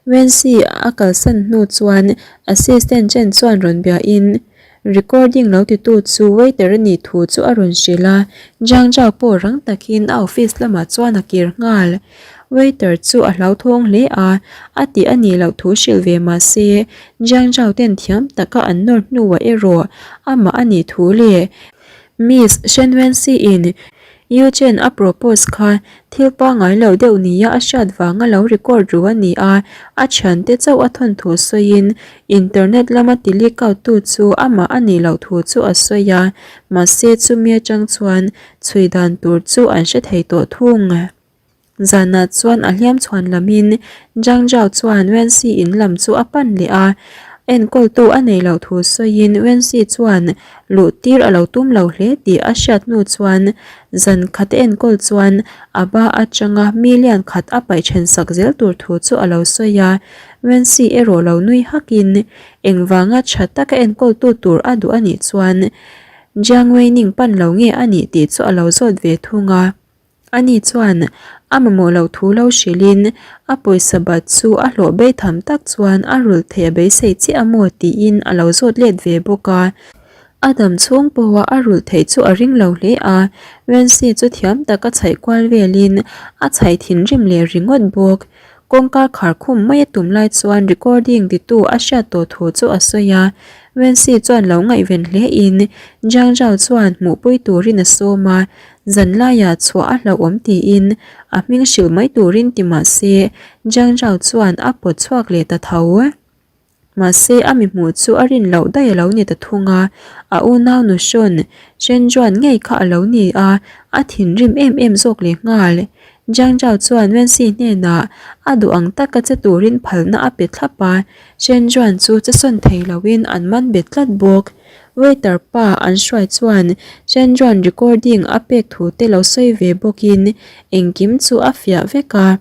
Wenxi a kalsan hnu chuan assistant Chen chuan rawn biahin recording lo titu chu waiter a nih thu chu a rawn hrilh a, Zhang Zhao pawh rang takin a office lamah chuan a kir nghal. Waiter chu a hlauthawng hle a, a tih a nih loh thu hrilh ve mah se Zhang Zhao ten thiam taka an nawr hnuah erawh amah a nih thu leh Miss Shen Wenxi in Yu Chen a propose kha thil pangngai lo deuh nia a hriat vanga lo record ru a ni a, a thiante chauh a thawn thu sawiin internet lama ti leak out tu chu amah a nih loh thu chu a sawi a, mahse chumi atang chuan chhui dan tur chu an hre thei tawh thung. Zanah chuan a hliam chhuan lamin Zhang Zhao chuan Wenxi in lam chu a pan leh a, enkawltu a nei loh thu sawiin Wenxi chuan luh tir a lo tum lo hle tih a hriat hnu chuan zan khat enkawl chuan a ba atanga million khat a paih then sak zel tur thu chu a lo sawi a, Wenxi erawh lo nui hakin engvanga tha taka enkawltu tur a duh a nih chuan Jiang Weining pan lo nge a nih tih chu a lo zawt ve thung a. Ani chuan a mamawh loh thu lo hrilhin a pawisa bat chu a hlawh bei tham tak chuan a rulh theih a beisei chiah a maw tiin a lo zawt let ve bawk a. A dam chhung pawha a rulh theih chu a ring lo hle a, Wenxi chu thiam taka chhaih kual velin a chhaih thinrim leh ringawt bawk. Kawngka khar khum mai a tum lai chuan recording titu a hriat tawh thu chu a sawi a, Wenxi chuan lo ngaihven hle in Jiang Zhao chuan hmuhpui turin a sawm a, Zan laiah chhuah a hlauhawm tiin a hming hrilh mai turin ti mah se Jiang Zhao chuan a pawt chhuak leh ta tho. Mahse a mi hmuh chu a rin loh daih a lo ni ta thung a, a unau nu hrawn Shen Juan ngei kha a lo ni a, a thinrim em em zawk leh nghal. Jiang Zhao chuan Wenxi hnenah a duh ang taka che turin phalna a pe thlap a, Shen Juan chu che sawn thei loin an man bet tlat bawk. Waiter pa an hruai chuan Chandran recording a pek thu te lo sawi ve bawkin engkim chu a fiah vek a.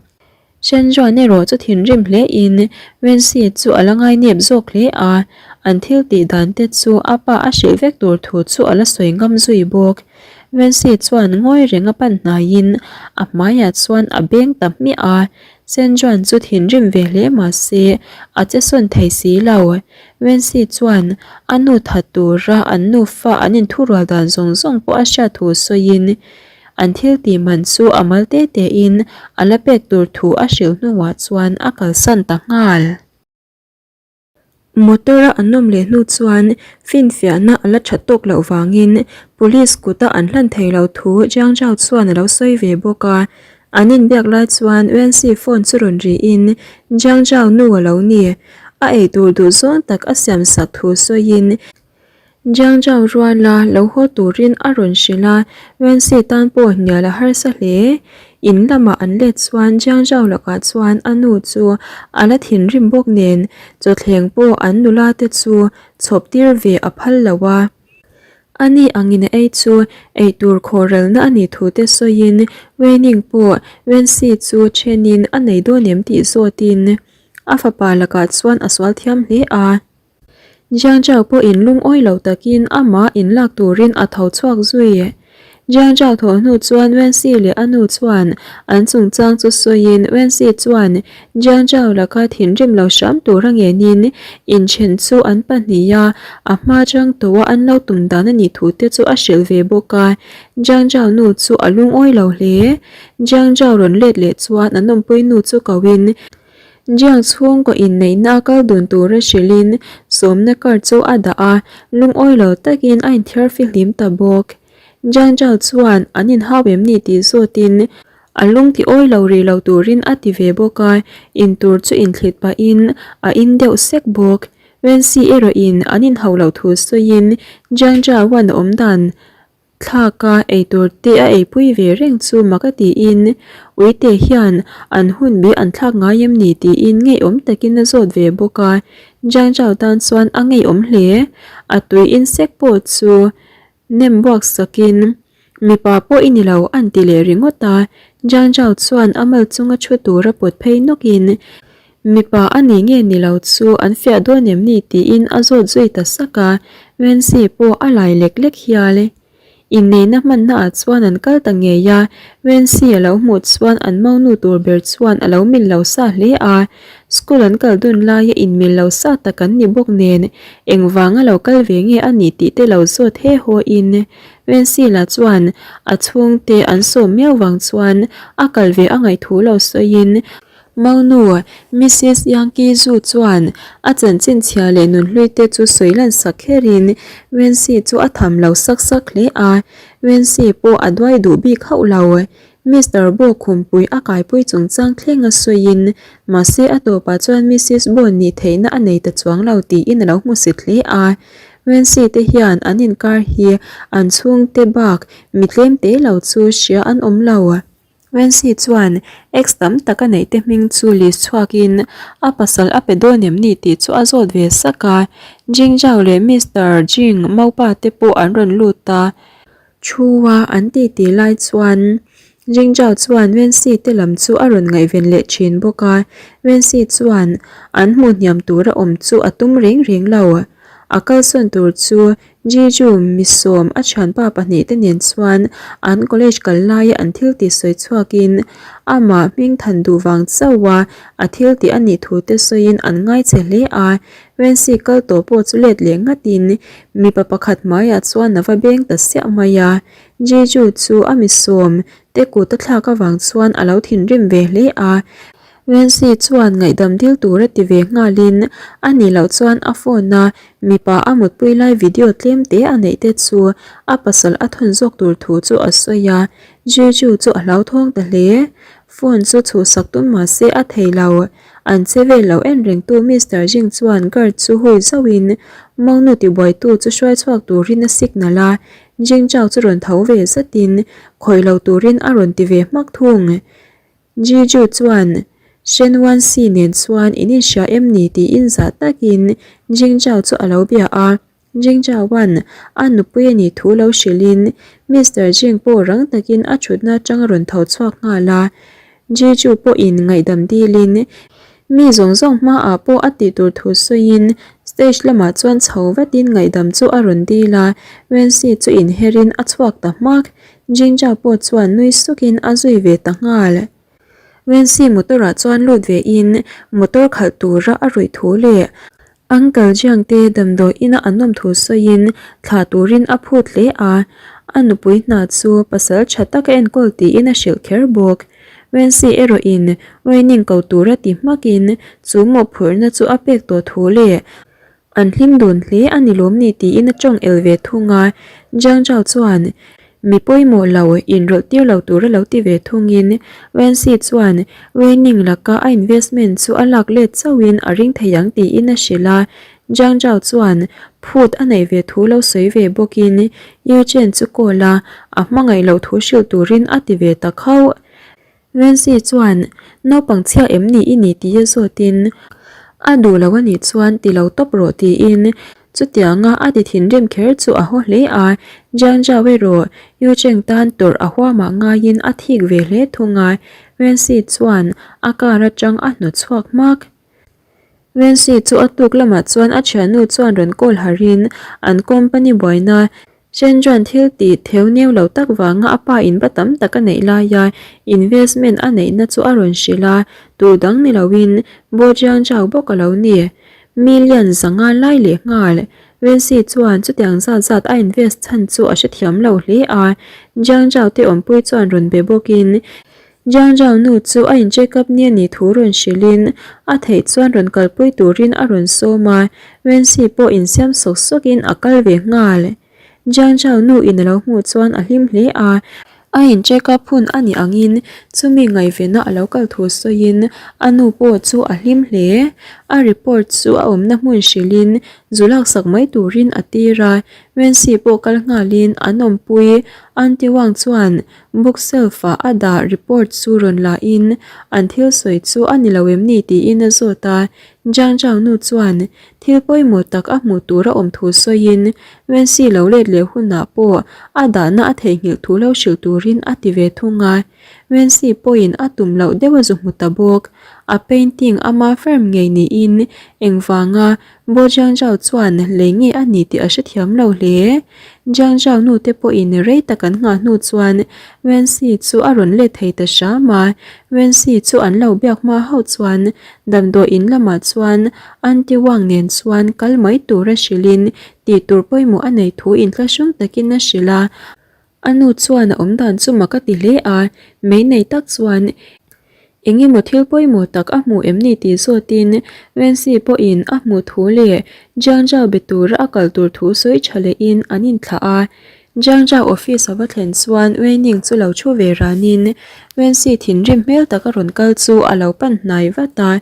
Chandran erawh chu thinrim hle in Wenxi chu a la ngainep zawk hle a, an thil tih dan te chu a pa a hrilh vek tur thu chu a la sawi ngam zui bawk. Wenxi chuan ngawi reng a pan hnaiin a hmaiah chuan a beng ta hmiah a, Chandran chu thinrim ve hle mahse a che sawn thei si lo. Wenxi chuan a nu that tura an nufa an inthurual dan zawng zawng pawh a hriat thu sawiin an thil tih man chu a mal te tein a la pek tur thu a hrilh hnuah chuan a kalsan ta nghal. Motor a an awm leh hnu chuan finfiahna a la that tawk loh vangin police kuta an hlan thei lo thu Jiang Zhao chuan a lo sawi ve bawk a. An inbiak lai chuan Wenxi phone chu rawn rihin Jiang Zhao nu a lo ni. A eitur duh zawng tak a siam sak thu sawiin Jiang Zhao ruala lo haw turin a rawn hrilh a, Wenxi tan pawh hnial a harsa hle. In lamah an let chuan Jiang Zhao lakah chuan a nu chu a la thinrim bawk nen chawthleng pawh an nula te chu chhawp tir ve a phal lo a. Ani angin a ei chu eitur khawhrelna a nih thu te sawiin Weining pawh Wenxi chu thenin a nei dawn em tih zawtin a fapa lakah chuan a sual thiam hle a. Jiang Zhao pawhin lungawi lo takin amah inlak turin a tho chhuak zui. Jiang Zhao thawh hnu chuan Wenxi leh a nu chuan an chungchang chu sawiin Wenxi chuan Jiang Zhao laka thinrim lo hram tura ngenin inthen chu an pahnih a, a hma chang tawha an lo tum dan a nih thu te chu a hrilh ve bawk a. Jiang Zhao nu chu a lungawi lo hle. Jiang Zhao rawn let leh chuan an awmpui nu chu koin Jiang chhungkaw inneihna a kal dun tura hrilhin sawmna card chu a dah a, lungawi lo takin a inthiar fihlim ta bawk. Jiang Zhao chuan an inhau em ni tih zawtin a lung ti awi lo rih lo turin a ti ve bawk a, intur chu inthlit pahin a in deuh sek bawk. Wenxi erawhin an inhau loh thu sawiin Jiang Zhao-a'n a awm dan Thlaka eitur te a eipui ve reng chu mak a tiin Uite hian an hun bi an thlak ngai em ni tiin ngeiawm takin a zawt ve bawk a, Jiang Zhao tan chuan a ngeiawm hle. A tui insect pawh chu nem buak sakin. Mipa pawh i ni lo an ti leh ringawt a, Jiang Zhao chuan a mal chunga thu tura pawt phei nawkin, Mipa a ni nge ni lo chu an fiah dawn em ni tiin a zawt zui ta sak a, Wenxi pawh a lai lek lek hial. Inneihna hmannaah chuan an kal ta ngei a, Wenxi a lo hmuh chuan an maunu tur ber chuan a lo mil lo sa hle a, school an kal dun laia inmil lo sa tak an ni bawk nen engvanga lo kal ve nge a nih tih te lo zawt he haw in Wenxi lah chuan a chhungte an sawm miau vang chuan a kal ve a ngaihthu lo sawiin Maunu, Missis Yankee Zhu chuan a chanchin chhia leh nunhlui te chu sawi lan sak kherin Wenxi chu a tham lo sak sak hle a, Wenxi pawh a duai duh bik hauh lo. Mister Bo khumpui a kaipui chungchang thleng a sawiin, mahse a tawpah chuan Missis Bo nih theihna a nei ta chuang lo tiin a lo hmusit hle a. Wenxi te hian an inkar hi an chhungte bak mi tlem te lo chu hria an awm lo. Wenxi chuan ex tam tak a neih te hming chu list chhuakin a pasal a pe dawn em ni tih chu a zawt ve sak a. Jing Zhao leh Mister Jing Maupa te pawh an rawn lut a. Thu a an titi lai chuan Jing Zhao chuan Wenxi te lam chu a rawn ngaihven leh thin bawk a. Wenxi chuan an hmuh hniam tura awm chu a tum reng reng lo. A kalsawn tur chu Jiju misawm a thianpa pahnihte nen chuan an college kal laia an thil tih sawi chhuakin amah hming than duh vang chauha a thil tih a nih thu te sawiin an ngai che hle a. Wensi kal tawh pawh chu let leh ngatin mipa pakhat hmaiah chuan a va beng ta siah mai a. Jiju chu a misawm te kut a thlak avang chuan a lo thinrim ve hle a. Wensi chuan ngaihdam dil tur a ti ve nghalin a nih loh chuan a phone a Mipa a mutpui lai video tlem te a neih te chu a pasal a thawn zawk tur thu chu a sawi a, Jeju chu a hlauthawng ta hle. Phone chu chhuhsak tum mah se a thei lo. An che vel lo en rengtu Mister Jing chuan guard chu hui zauhin Monu tibuaitu chu hruai chhuak turin a signal a, Jing Chao chu rawn tho ve zatin khawih lo turin a rawn ti ve hmak thung. Jiju chuan Shen Wanxi nen chuan in inhria em ni tiin zah takin Jing Zhao chu a lo bia a. Jing Zhaoan a nupui a nih thu lo hrilhin Mister Jing pawh rang takin a thutna atang a rawn tho chhuak nghal a. Jiju pawhin ngaihdam dilin mi zawng zawng hmaah pawh a tih tur thu sawiin stage lamah chuan chho vatin ngaihdam chu a rawn dil a, Wenxi chu inherin a chhuak ta hmak. Jinja pawh chuan nui sukin a zui ve ta nghal. Wenxi motor ah chuan lut ve in motor khalh tura a ruih thu leh Uncle Jiang te damdawi ina an awm thu sawiin thlah turin a phut hle a, a nupui hna chu pasal tha tak a enkawl tiin a hrilh kher bawk. Wenxi erawh in Weining ko tura ti hmakin chu mawhphurhna chu a pek tawh thu leh An hlim dun hle a ni lawm ni tiin a tawng el ve thung a, Jiang Zhao chuan mi pawimawh lo inrawlh tir lo tur a lo ti ve thungin Wenxi chuan Wei Ning laka a investment chu a lak let chauhin a ring thei ang tiin a hrilh a, Jiang Zhao chuan phut a neih ve thu lo sawi ve bawkin Yu Chen chu call a, a hmangaih loh thu hrilh turin a ti ve ta khauh. Nancy chuan, Naupang chhia em ni i ni tih a zawtin, A duh lo a nih chuan ti lo tawp rawh tiin chutianga a ti thinrim kher chu a haw hle a, Jiang Zhao erawh Yu Cheng tan tawrh a huamah ngaiin a thik ve hle thung a, Nancy chuan a car atang a hnawt chhuak hmak. Nancy chu a tuk lamah chuan a thiannu chuan rawn call harin an company buaina Shen chuan thil tih theu neu lo tak vanga a pa in ba tam tak a neih laia investment a neihna chu a rawn hrilh a, tur dang ni loin Bo Jiang Zhao bawk a lo ni. Million zanga lai leh nghal. Wenxi chuan chutiang zat zat a invest chhan chu a hrethiam lo hle a, Jiang Zhao te awmpui chuan rawn be bawkin Jiang Zhao nu chu a in check up ni a nih thu rawn hrilhin a theih chuan rawn kalpui turin a rawn sawm a, Wenxi pawh insiam sawk sawkin a kal ve nghal. Jiang Zhao nu in a lo hmuh chuan a hlim hle a, a in check up hun a nih angin chumi ngaihvenah a lo kal thu sawiin a nu pawh chu a hlim hle. A report chu a awmna hmun hrilhin zu laksak mai turin a tir a. Wenxi pawh kal nghalin an awmpui Aunty Wang chuan book shelf ah a dah report chu rawn la in an thil sawi chu a ni lo em ni tiin a zawt a. Jiang Zhao nu chuan thil pawimawh tak a hmuh tur a awm thu sawiin Wenxi lo let leh hunah pawh a dahna a theihnghilh thu lo hrilh turin a ti ve thung a. Wenxi pawhin a tum loh deuh a zu hmu ta bawk. A painting ama firm ngei niin engvanga Bo Jiang Zhao chuan lei nge a ni tih a hrethiam lo hle. Jiang Zhao nu te pawhin rei tak an nghah hnu chuan Wenxi chu a rawn let thei ta hram a. Wenxi chu an lo biak hma hauh chuan damdawi in lamah chuan Aunty Wang nen chuan kal mai tura hrilhin tih tur pawimawh a nei thu inthlahrung takin a hrilh a. A nu chuan a awm dan chu mak a ti hle a, mei nei tak chuan eng emaw thil pawimawh tak a hmu em ni tih zawtin Wenxi pawhin a hmuh thu leh Jiang Zhao be tura a kal tur thu sawi tha lehin an inthlah a. Jiang Zhao office a va thlen chuan Wei Ning chu lo thu ve ranin Wenxi thinrim hmel taka rawn kal chu a lo pan hnai vat a.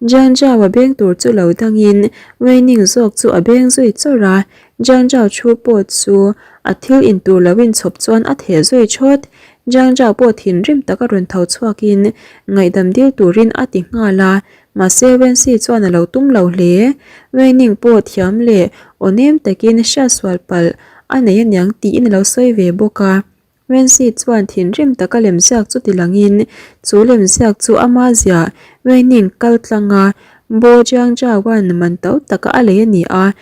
Jiang Zhao a beng tur chu lo dangin Wei Ning zawk chu a beng zui chawrh a, Jiang Zhao thu pawh chu a thil in tur lo inchhawp chuan a theh zui thawt. Jiang Zhao pawh thinrim taka rawn tho chhuakin ngaihdam dil turin a ti nghal a, mahse Wen Si chuan a lo tum lo hle. Wei Ning pawh thiam leh aw nem takin hriatsual palh a nei aniang tiin a lo sawi ve bawk a. Wenxi chuan thinrim taka lemziak chu ti langin chu lemziak chu ama ziah Weining kal tlanga Bo Jiang Jiawan man to taka a lei a ni a,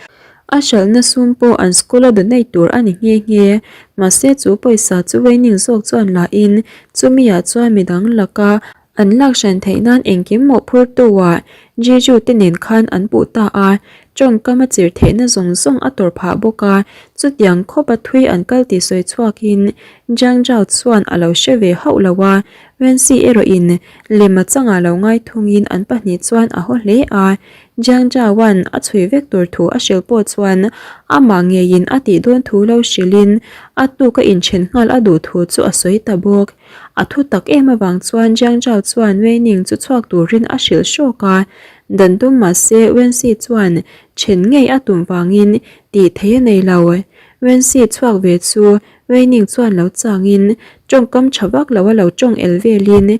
a hralhna sum pawh an school a donate tur a ni nghe nghe. Mahse chu pawisa chu Weining zawk chuan la in chumi ah chuan midang laka An lak hran theih nan engkim mawhphurtu ah Jiju te nen khan an puh ta a, tawngkam a chir theihna zawng zawng a tawrh phah bawk a, chutiang khawp a thui an kal tih sawi chhuak in Jiang Zhao chuan a lo hre ve hauh lo a, Wenxi erawh in lem a changah lo ngai thung in an pahnih chuan a haw hle a, Jiang Zhao-a'n a chhui vek tur thu a hrilh pawh chuan amah ngeiin a tih dawn thu lo hrilh in a tuk a inthen nghal a duh thu chu a sawi ta bawk. A thu tak em avang chuan Jiang Zhao chuan Wei Ning chu chhuak turin a hrilh hrawk a, dan tum mah se Wen Si chuan then ngei a tum vangin tih theih a nei lo. Wen Si chhuak ve chu Wei Ning chuan lo changin tawngkam tha vak lo a lo tawng el velin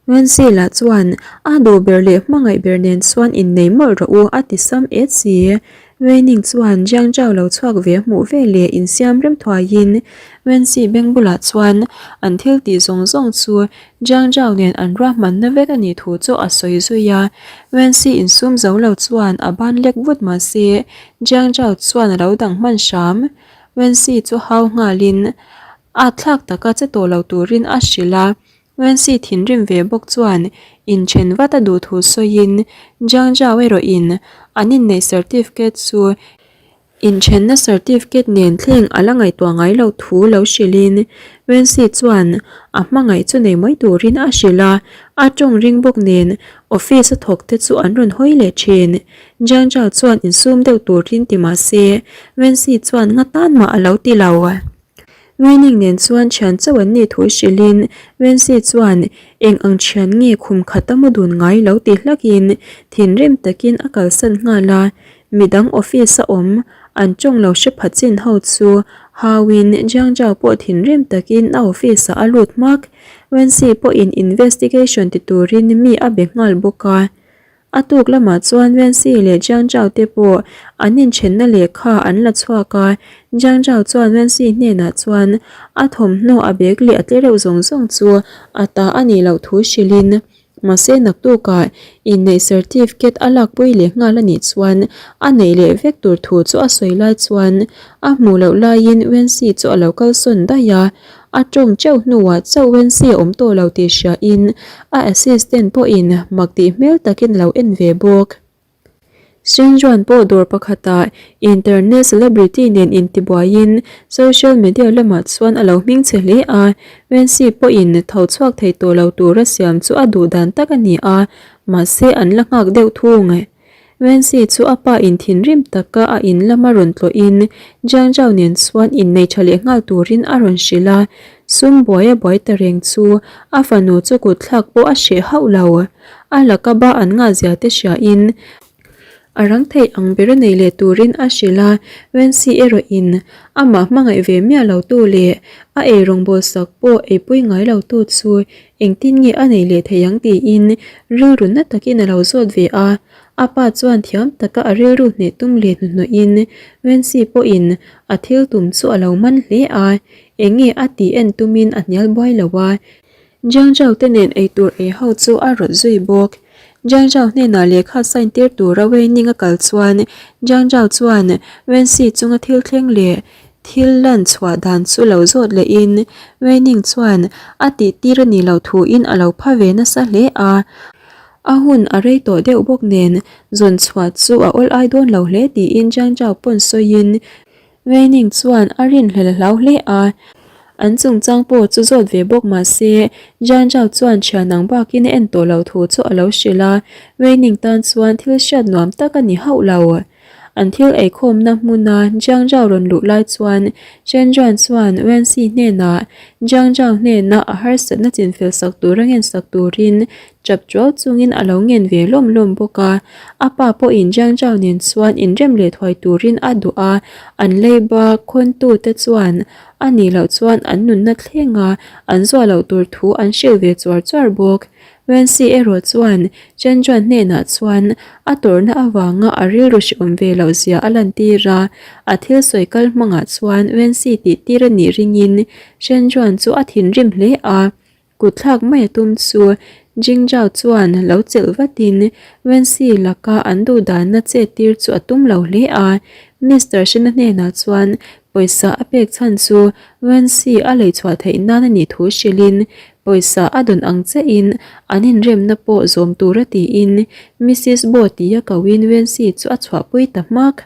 Wenxi lah chuan a duh ber leh hmangaih ber nen chuan innei mawlh rawh u a ti sam et si. Weining chuan Jiang Zhao lo chhuak ve hmuh ve leh insiam rem thuaiin Wenxi beng bulah chuan an thil tih zawng zawng chu Jiang Zhao nen an ruahmanna vek a nih thu chu a sawi zui a. Wenxi insum zo lo chuan a ban lek vut mah se Jiang Zhao chuan a lo dang hman hram. Wenxi chu hau nghalin a thlak taka che tawh lo turin a hrilh a. Wenxi thinrim ve bawk chuan inthen vat a duh thu sawiin Jiang Zhao erawhin an inneih certificate chu inthenna certificate nen thleng a la ngaihtuah ngai loh thu lo hrilhin Wenxi chuan a hmangaih chu nei mai turin a hrilh a, a tawng ring bawk nen office a thawk te chu an rawn hawi leh thin. Jiang Zhao chuan insum deuh turin ti mah se Wenxi chuan nga tan mah a lo ti lo. Weining nen chuan thian chauh an nih thu hrilhin Wenxi chuan eng ang thian nge khum khat a mu dun ngai lo ti hlakin thinrim takin a kalsan nghal a, midang office a awm an tawng lo hre pha chin ho chu hauin Jiang Zhao pawh thinrim takin a office ah a lut hmak. Wenxi pawhin investigation ti turin mi a be nghal bawk a. A tuk lamah chuan Wenxi leh Jiang Zhao te pawh an inthenna lehkha an la chhuak a, Jiang Zhao chuan Wenxi hnenah chuan a thawmhnaw a bag leh a tle reuh zawng zawng chu a ta a nih loh thu hrilhin mahse naktukah inneih certificate a lakpui leh nghal a nih chuan a neih leh vek tur thu chu a sawi lai chuan a hmuh loh laiin Wenxi chu a lo kalsawn daih a. A tawng teuh hnuah chauh Wenxi a awm tawh lo tih hriain a assistant pawhin mak tih hmel takin a lo en ve bawk. Shenjuan pawh dawr pakhatah internet celebrity nen intibuaiin social media lamah chuan a lo hming che hle a, Wenxi pawhin tho chhuak thei tawh lo tura siam chu a duh dan tak a ni a, mahse an la nghak deuh thung. Wenxi chu a pa in thinrim taka a in lama rawn tlawhin Jiang Zhao nen chuan innei tha leh nghal turin a rawn hrilh a, sum buai a buai ta reng chu a fanu chu kut thlak pawh a hreh hauh lo. A laka ba an ngah zia te hriain. A rang thei ang bera nei leh turin a hrilh a, Wency erawh in amah hmangaih ve miah lo tu leh a ei rawngbâwl sak pawh eipui ngai lo tu chu engtin nge a nei leh thei ang tiin rilru na takin a lo zawt ve a. A pa chuan thiam taka a rilru hneh tum leh hnuhnawhin Wency pawhin a thil tum chu a lo man hle a, eng nge a tih en tumin a hnial buai lo a. Jiang Zhao te nen eitur ei ho chu a rawt zui bawk. Jiang Zhao hnenah lehkha sign tir tura Wei Ning a kal chuan Jiang Zhao chuan Wen Si chunga thil thleng leh thil lan chhuah dan chu lo zawt lehin Wei Ning chuan a tih tir a nih loh thuin a lo pha ve nasa hle a. A hun a rei tawh deuh bawk nen zawn chhuah chu a awl ai dawn lo hle tiin Jiang Zhao pawn sawiin Weining chuan a rinhlel a hlau hle a, an chungchang pawh chu zawt ve bawk mah se, Jian Zhao chuan thian ang bakin a en tawh loh thu chu a lo hrilh a, Weining tan chuan thil hriat nuam tak a ni hauh lo. An thil eikhawmna hmuna Jiang Zhao rawn luh lai chuan Chen Juan chuan Wenxi hnenah Jiang Zhao hnena a harsatna chinfel sak tura ngensak turin Chap chuau chungin a lo ngen ve lawm lawm bawk a, a pa pawhin Jiang Zhao nen chuan inrem leh thuai turin a duh a, an leiba khawntute chuan a nih loh chuan an nunna thlenga an zuah loh tur thu an hrilh ve chuar chuar bawk. Wenxi erawh chuan Chen Juan hnenah chuan a tawrhna avanga a rilru hrehawm ve loh zia a lantir a, a thil sawi kal hmangah chuan Wenxi tih tir a nih ringin Chen Juan chu a thinrim hle a. Kut thlak mai a tum chu Jing Zhao chuan lo chelh vatin Wenxi laka an duhdanna chet tir chu a tum lo hle a. Mister Shena hnenah chuan pawisa a pek chhan chu Wenxi a lei chhuah theih nan a nih thu hrilhin pawisa a dawn ang chiahin an inremna pawh zawm tura tiin Missis Bo tia koin Wenxi chu a chhuahpui ta hmak.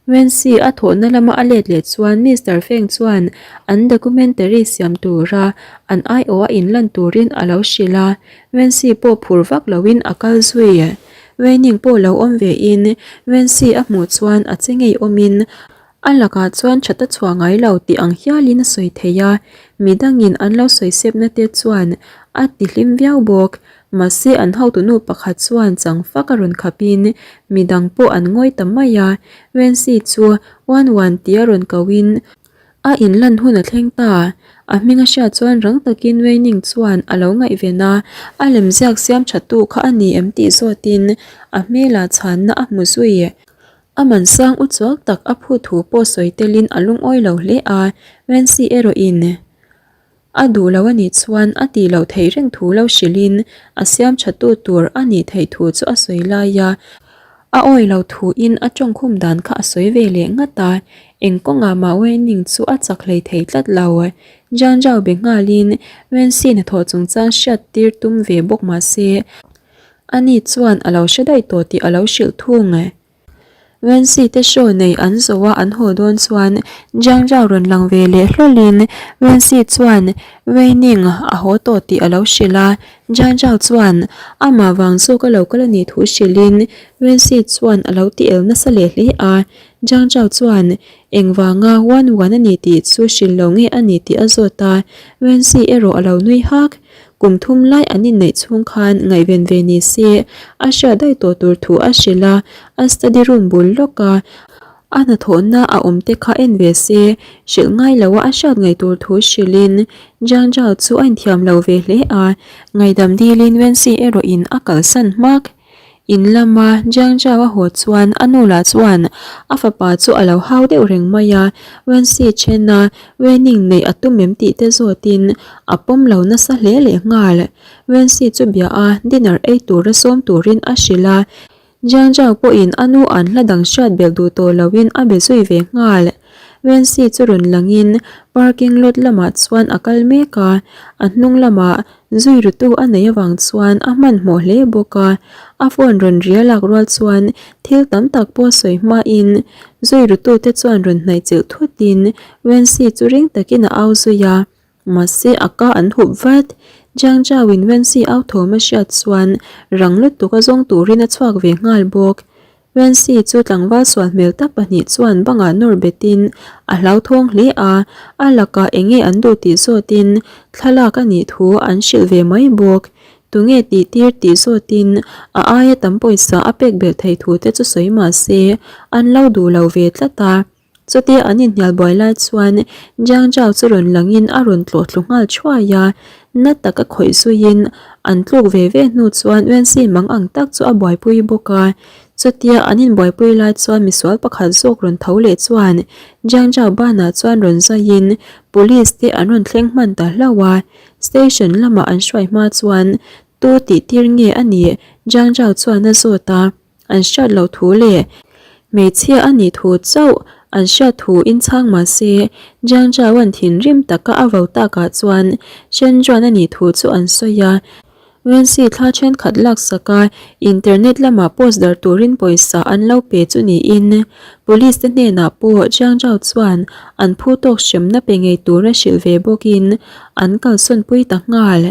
Wenxi a thawhna lama a let leh chuan Mister Feng chuan an documentary siam tura an aiawh a inlan turin a lo hrilh a, Wenxi pawh phur vak loin a kal zui. Weining pawh lo awm vein Wenxi a hmuh chuan a che ngei awmin a lakah chuan that a chhuah ngai lo tih ang hialin a sawi thei a, midangin an lo sawi sepna te chuan a tihlim viau bawk. Mahse an hotunu pakhat chuan chang fak a rawn khapin midang pawh an ngawi ta mai a, Wenxi chu Wan Wan tia rawn kohin a inlan hun a thleng ta. A hming a hriat chuan rang takin Weining chuan a lo ngaihven a, a lemziak siam thattu kha a ni em tih zawtin a hmelah chhanna a hmu zui. A man sang uchuak tak a phu thu pawh sawi telin a lungawi lo hle a, Wenxi erawhin A duh lo a nih chuan a tih loh theih reng thu lo hrilhin a siam tha tu tur a nih theih thu chu a sawi lai a, a awi lo thuin a tawngkhum dan kha a sawi ve leh ngat a, eng kawngah mah Weining chu a chak hlei thei tlat lo. Jiang Zhao be nghalin Wenxi hnathawh chungchang hriat tir tum ve bawk mah se, ani chuan a lo hre daih tawh tih a lo hrilh thung. Wenxi te show nei an zo a an haw dawn chuan Jiang Zhao rawn lang ve leh hlawlin Wenxi chuan Wei Ning a haw tawh tih a lo hrilh a, Jiang Zhao chuan amah vang zawk a lo kal a nih thu hrilhin Wenxi chuan a lo ti el nasa leh hle a, Jiang Zhao chuan engvanga Wan Wan a ni tih chu hrilh lo nge a ni tih a zawt a, Wenxi erawh a lo nui hak. Kum thum lai an inneih chhung khan ngaihven ve ni se a hriat daih tawh tur thu a hrilh a, a study room bul lawka a hnathawhna a awm te kha en ve se hrilh ngai lo a a hriat ngaih tur thu hrilhin Jiang Zhao chu a inthiam lo ve hle a, ngaihdam dilin Wenxi erawhin a kalsan hmak. In lama Jiang Zhao a haw chuan a nu lah chuan a fapa chu a lo hau deuh reng mai a, Wenxi thena Wening neih a tum em tih te zawtin a pawm lo nasa hle leh nghal. Wenxi chu bia a dinner ei tura sawm turin a hrilh a, Jiang Zhao pawhin a nu an hla dang hriat belh duh tawh loin a be zui ve nghal. Wenxi chu rawn langin parking lot lamah chuan a kal mek a, a hnung lamah Zui rutu a neih avang chuan a hmanhmawh hle bawk a, a phone rawn ri a lak rual chuan thil tam tak pawh sawi hmain zui rutute chuan rawn hnaih chilh thutin Wenxi chu ring takin a au zui a, mahse a ka an hup vat. Jiang Zhao-in Wenxi au thawm a hriat chuan rang lutuk a zawng turin a chhuak ve nghal bawk. Wenxi chu tlangval sual hmel tak pahnih chuan bangah nawr betin a hlauthawng hle a, a lakah eng nge an duh tih zawtin thlalak a nih thu an hrilh ve mai bawk. Tunge tih tir tih zawtin a aia tam pawisa a pek belh thei thu te chu sawi mah se an lo duh lo ve tlat a. Chutia an inhnial buai lai chuan Jiang Zhao chu rawn langin a rawn tlawh thlu nghal thuai a, na taka khawih zuiin an tluk ve ve hnu chuan Wenxi mang ang tak chu a buaipui bawk a. Chutia an inbuaipui lai chuan misual pakhat zawk rawn tho leh chuan Jiang Zhao banah chuan rawn zaiin police te an rawn thleng hman ta hlauh a, station lamah an hruai hma chuan tu tih tir nge a nih Jiang Zhao chuan a zawt a. An hriat loh thu leh hmeichhia a nih thu chauh an hriat thu in chhang mah se, Jiang Zhaoan thinrim taka a vo takah chuan Shen Juan a nih thu chu an sawi a. Wenxi thla thenkhat laksak a internet lamah post darh turin pawisa an lo pe chu niin police te hnenah pawh Jiang Zhao chuan an phu tawk hremna pe ngei tura hrilh ve bawkin an kalsawnpui ta nghal.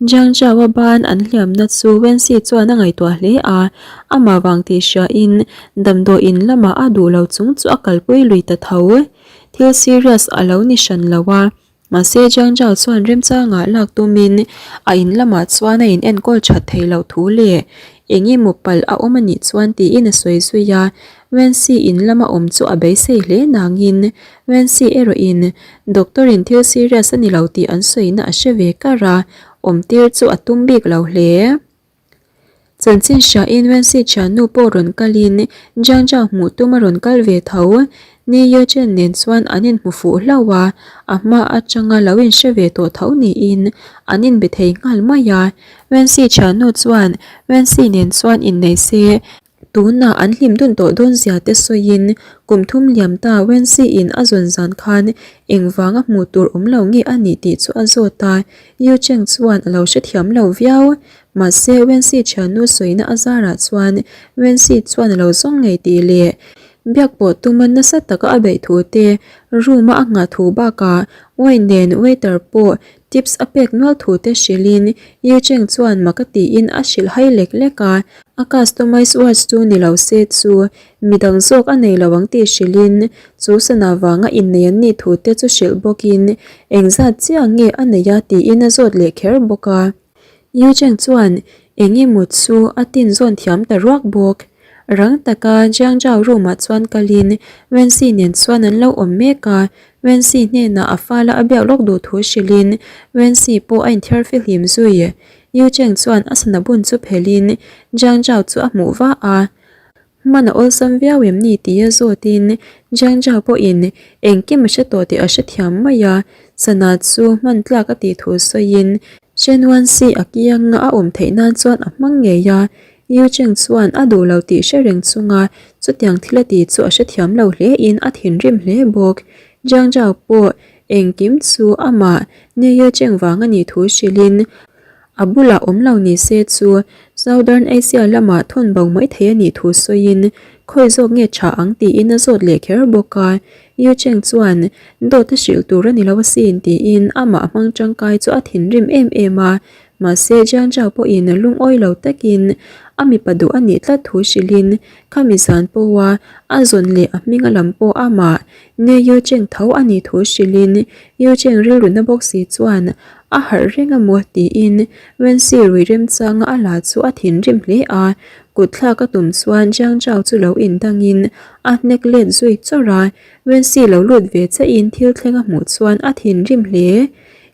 Jiang Zhao-a ban an hliamna chu Wenxi chuan a ngaihtuah hle a, amah vang tih hriain damdawiin lamah a duh lo chung chu a kalpui lui ta tho. Thil serious a lo ni hran lo a, mahse Jiang Zhao chuan remchangah lak tumin a in lamah chuan a inenkawl that thei loh thu leh eng emaw palh a awm a nih chuan tiin a sawi zui a, Wenxi in lama awm chu a beisei hle nangin Wenxi erawhin Doctor in thil serious a ni lo tih an sawina a hre ve kar a, awm tir chu a tum bik lo hle. Chanchin hriain Wenxi thiannu pawh rawn kalin Jiang Zhao hmuh tum a rawn kal ve tho. Ni Yuechen nen chuan an inhmu fuh hlauh a, a hma atanga lo inhre ve tawh tho niin an inbe thei nghal mai a. Wenxi thiannu chuan Wenxi nen chuan innei se Tunah an hlim dun tawh dawn zia te sawiin kum thum liam ta Wenxi in a zawn zan khan engvanga hmuh tur awm lo nge a nih tih chu a zawt a, Yu Cheng chuan a lo hrethiam lo viau. Mahse Wenxi thiannu sawina a zarah chuan Wenxi chuan a lo zawng ngei tih leh biak pawh tuma nasa taka a beih thu te, room a a nghah thu bakah wine nen waiter pawh tips a pek nual thu te hrilhin Yu Cheng chuan mak a tiin a hrilh hai lek lek a. A customize watch chu ni lo se chu midang zawk a nei lo ang tih hrilhin chu sana vanga innei an nih thu te chu hrilh bawkin engzat chiah nge a nei a tiin a zawt leh kher bawk a. Yu Cheng chuan eng emaw chu a tin zawn thiam ta ruak bawk. Rang taka Jiang Zhao room ah chuan kalin Wenxi nen chuan an lo awm mek a, Wenxi hnenah a fala a biak lawk duh thu hrilhin Wenxi pawh a inthiar fihlim zui. Yu Cheng chuan a sana bun chu phelhin Jiang Zhao chu a hmuh va a, Hman a awlsam viau em ni tia zawtin Jiang Zhao pawhin engkim a hre tawh tih a hrethiam mai a, sana chu hman tlak a tih thu sawiin Shen Wanxi a kianga a awm theih nan chuan a hmang ngei a, Yu Cheng chuan a duh lo tih hre reng chunga chutiang thil a tih chu a hrethiam lo hlein a thinrim hle bawk. Jiang Zhao pawh Engkim chu amah Ni Ye Cheng vang a nih thu hrilhin a bulah awm lo ni se chu Southern Asia lamah thawn bo mai thei a nih thu sawiin khawi zawk nge tha ang tiin a zawt leh kher bawk a. Yu Cheng chuan dawt a hrilh tur a ni lo asin tiin amah hmang tangkai chu a thinrim em em a. Mahse Jiang Zhao pawhin lungawi lo takin a mipa duh a nih tlat thu hrilhin khami zan pawha a zawn leh a hming a lam pawh amah Ni Yu Cheng tho a nih thu hrilhin Yu Cheng rilru na bawk si chuan a harh reng a maw tiin Wenxi rui remchanga a la chu a thinrim hle a, kut thlak a tum chuan Jiang Zhao chu lo indangin a hnek let zui chawrh a, Wenxi lo lut ve chiahin thil thleng a hmuh chuan a thinrim hle.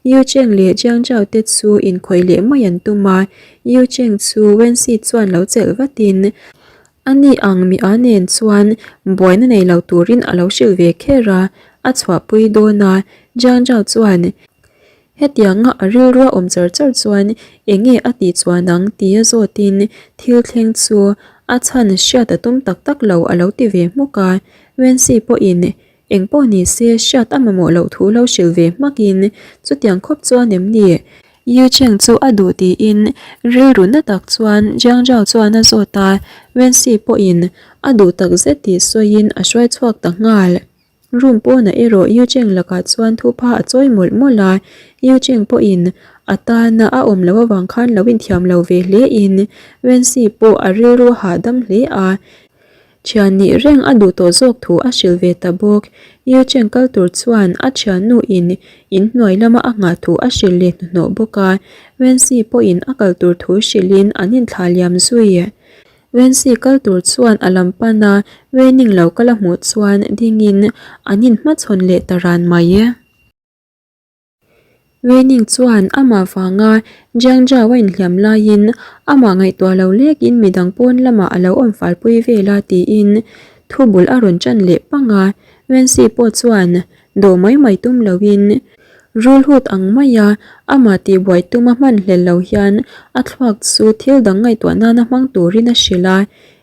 Yu Cheng leh Jiang Zhao te chu inkhawih leh mai an tum a, Yu Cheng chu Wenxi chuan lo chelh vatin A ni ang mi a nen chuan buaina nei lo turin a lo hrilh ve kher a, a chhuahpui dawn a, Jiang Zhao chuan hetianga a rilrua awm char char chuan eng nge a tih chuan ang tia zawtin thil thleng chu a chhan hriat a tum tak tak lo a lo ti ve hmuk a, Wenxi pawhin Eng pawh ni se hriat a mamawh loh thu lo hrilh ve hmakin chutiang khawp chuan em ni? Yu Cheng chu a duh tiin rilru na tak chuan Jiang Zhao chuan a zawt a, Wenxi pawhin a duh tak zet tih sawiin a hruai chhuak ta nghal. Room pawnah erawh Yu Cheng lakah chuan thupha a chawi mawlh mawlh a, Yu Cheng pawhin a tana a awm loh avang khan lo inthiam lo ve hle in Wenxi pawh a rilru a hahdam hle a. Thian nih reng a duh tawh zawk thu a hrilh ve ta bawk. Yu Cheng kal tur chuan a thiannu in inhnuai lama a nghah thu a hrilh leh hnuhnawh bawk a. Wensi pawhin a kal tur thu hrilhin an inthlah liam zui. Wensi kal tur chuan a lam pan a, Wening lo kal a hmuh chuan dingin an inhmachhawn leh ta ran mai. Wening chuan amah vanga Jiang Zhao a inhliam laiin amah ngaihtuah lo lekin midang pawn lamah a lo awm falpui vel a tiin thu bul a rawn ṭan leh pang a. Wensi pawh chuan dawh mai mai tum loin rulhut ang maia amah tihbuai tuma hmanhlel lo hian a thluak chu thil dang ngaihtuah nana hmang turin a hrilh a.